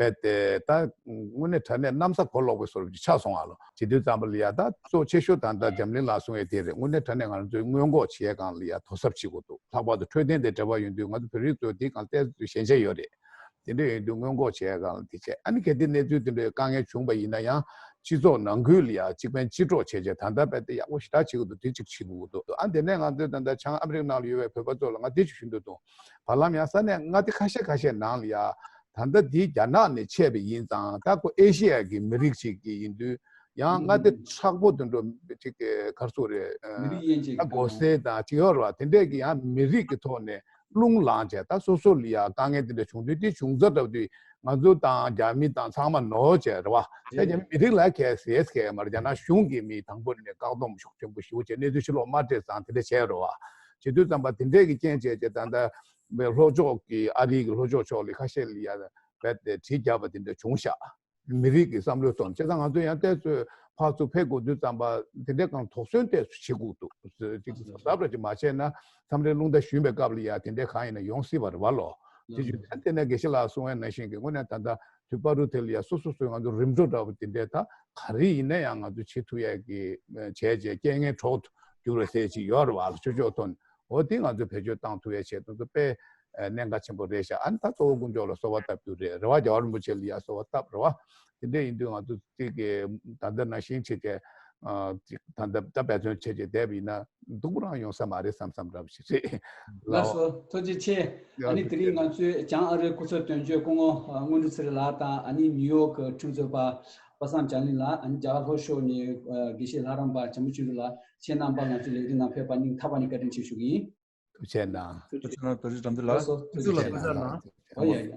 རྦད་དེ་ད་དངོས་གནས་དྲང་གནས་གནམ་ས་གོ་ལོག་པའི་བཟོ་འདྲ་ཅིག་ཆགས་སོང་ང་ལོ། བྱེད་དུས་ཙམ་པ་ལ་ཡ་ད་གཙོ་ཆེ་ཤོས་ད་ལྟ་འཛམ་གླིང་ལ་གསུང་ཡས་དེ་རེད། དངོས་གནས་དྲང་གནས་ང་ཚོས་སྔོན་འགོག་བྱེད་ཡས་སྒང་ལ་ཡ་དོ་ཟབ་བྱེད་དགོས་འདུག་ལྷག་པར་དུ་འཕྲོད་བསྟེན་དེ་འབྲེལ་བ་ཡོད་དུས་ང་ཚོ་བོད་རིགས་ཚོ་དེ་སྒང་ཏོག་ཙམ་ཞན་ཆ་ཡོད་རེད། དེ་འདྲ་ཡོད་དུས་སྔོན་འགོག་བྱེད་ཡས་སྒང་ལ་དེ་བྱས། ཨ་ནི་གལ་ཏེ་གནས་ཚུལ་དེ་འདྲའི་དཀའ་ངལ་བྱུང་བ་ཡིན་ན་ཡང་སྤྱི་ཚོགས་ནང་ཁུལ་ལ་ཡ་གཅིག་ཕན་གཅིག་གྲོགས་བྱས་བྱས་ད་ལྟ་རྦད་དེ་ཡག་པོ་ཞེ་དྲག་བྱེད་དགོས་འདུག་དེ་གཅིག་བྱེད་དགོས་འདུག་ཨ་དེ་ནས་ང་ཚོས་ད་ལྟ་བྱང་ཨ་མི་རི་ཀ་ནང་ལ་ཡོད་པའི་བོད་པ་ཚོ་ལ་ང་དེ་ཅིག་ཞུ་འདོད་འདུག་བར་ལམ་ཡང་ས་གནས་མངའ་སྡེ་ཁ་ཤས་ཁ་ཤས་ནང་ལ་ཡ། ད་ལྟ་འདི་རྒྱ་ནག་ནས་ཆད་པ་ཡིན་ཙང་ད་ཁོ་ཨེ་ཤི་ཡ་གི་མི་རིགས་ཅིག་གི་ཡིན་དུས་ཡང་མངའ་སྡེ་མཁྲེགས་པོ་དེ་འདྲ་ཅིག་གི་ག་རེ་ཟེར་དགོས་རེད། མི་རིགས་དབྱེ་འབྱེད་ད་སྒོ་སེ་དང་ཅིག་ཡོད་རེད་བ། དེ་འདྲས་ཀྱི་ཡང་མི་རིགས་ཀྱི་ཐོག་ནས་རླུང་ལངས་བྱས་ད་སོ་སོ་ལ་ཡང་དཀའ་ངལ་དེ་འདྲ་བྱུང་དུས་དེ་བྱུང་ས་འདྲ་བ་དུས་ང་ཚོ་དང་རྒྱ་མི་དང་ཚང་མ་ནོར་བྱས་རེད་བ། ད་རྒྱ་མི་མི་རིགས་ལ་གལ་སྲིད་གལ་མ་རེད། རྒྱ་ནག་གཞུང་གི་མི་དང་པོ་ནས་བཀག་སྡོམ་ཤུགས་ཆེན་པོ་ཞེ་པོ་བྱས་གནས་ཚུལ་ཕྱི་ལོགས་མ་སྤྲད་ཙང་དེ་འདྲ་བྱས་རེད་བ། བྱེད་དུས་ཙམ་པ་དེ་འདྲས་ཀྱི་རྐྱེན་བྱས་བྱས་ད་ལྟ་ལྷོ་ཕྱོགས་ཀྱི་ཨ་རི་གི་ལྷོ་ཕྱོགས་ཕྱོགས་ལ་ཁ་ཤས་ལ་ཡ་རྦད་དེ་གྲི་བརྒྱབ་པ་དེ་འདྲ་བྱུང་ཤག་མི་རིགས་ཀྱི་བསམ་བློའི་ཐོག་ནས། བྱས་ཙང་ང་ཚོ་ཡང་ཏོག་ཙམ་ཕར་ཚུར་ཕེབས་དགོས་དུས་ཙམ་པ་དེ་འདྲའི་སྒང་དོགས་ཟོན་ཏོག་ཙམ་བྱེད་དགོས་འདུག་ཅིག་གཟབ་གཟབ་ར་ཅིག་མ་བྱས་ན་མཚམས་རེ་རླུང་རྟ་ཞོན་པའི་སྐབས་ལ་ཡ་དེ་འདྲའི་གང་ཡིན་ན་ཡོང་སྲིད་པ་རེད་བ་ལོ། དེ་བཞིན་ད་དེ་ནས་དགེ་བཤེས་ལགས་གསུང་བའི་ནང་བཞིན་གྱི་དངོས་གནས་ད་ལྟ་དུས་བར་དུ་དེ་ལ་ཡ་སོ་སོ་སོའི་ང་ཚོ་རིམ་གྲོ་འདྲ་བོ་དེ་འདྲའི་ད་ག་རེ་ཡིན་ན་ཡང་ང་ཚོ་བྱེད་ཐུབ་ཡ་གི་བྱས་རྗེས་རྐྱེན་ངན་གྲོགས་སུ་གྱུར་བ་ཟེར་ཅིག་ཡོད་རེད་བ་ལོ། ཆོས་ཕྱོགས་ཐོག་ནས། འོ་དེ་ང་ཚོས་བེད་སྤྱོད་བཏང་ཐུབ་ཡ་བྱེད་དུས་ཚོ་དཔེ་གནད་འགག་ཆེན་པོ་རེད་ཤག་ཨ་ནི་ད་གཙོ་བོ་དཀོན་མཆོག་ལ་གསོལ་བ་བཏབ་རྒྱུ་རེད། རེད་བ། རྒྱལ་བ་རིན་པོ་ཆེ་ལ་ཡ་གསོལ་བ་བཏབ་རེད་བ། དེ་འདྲ་ཡིན་དུས་ང་ཚོ་ཅིག་གི་ད་ལྟ་ནང་བཞིན་བྱེད་བྱས་ཅིག་ད་ལྟ་ད་འབད་བརྩོན་བྱས་བྱས་བསྡད་པ་ཡིན་ན་སྡུག་པོ་རང་ཡོང་ས་མ་རེད་བསམ་བསམ་འདྲ་པོ་ཞིག་རེད། ལགས་སོ། ཐུགས་རྗེ་ཆེ། ཨ་ནི་དེ་རིང་ང་ཚོས་བྱང་ཨ་རིའི་སྐུ་ཚབ་དོན་གཅོད་སྐུ་ངོ་དངོས་གྲུབ་ཚེ་རིང་ལགས་དང་ཨ་ནི་ནིའུ་ཡོག་གི་ཁྲིམས་རྩོད་པ་ པ་སངས་བྱང་གླིང་ལགས། ཨ་ནི་རྒྱ་གར་ལྷོ་ཕྱོགས་ནས་ཨ་དགེ་བཤེས་ལྷ་རམས་པ་བྱམས་པ་ཆོས་འཕེལ་ལགས། ཁྱེད་རྣམ་པ་ང་ཚོའི་ལས་རིམ་ནང་ཕེབས་པར་སྙིང་ཐག་པ་ནས་བཀའ་དྲིན་ཆེ་ཞུ་གི་ཡིན། ཐུགས་རྗེ་གནང་། ཐུགས་རྗེ་གནང་། རྡོ་རྗེ་དགྲ་འདུལ་ལགས། ལགས་སོ། ཐུགས་རྗེ་ཆེ་གནང་། ཨོ་ཡ་ཡ།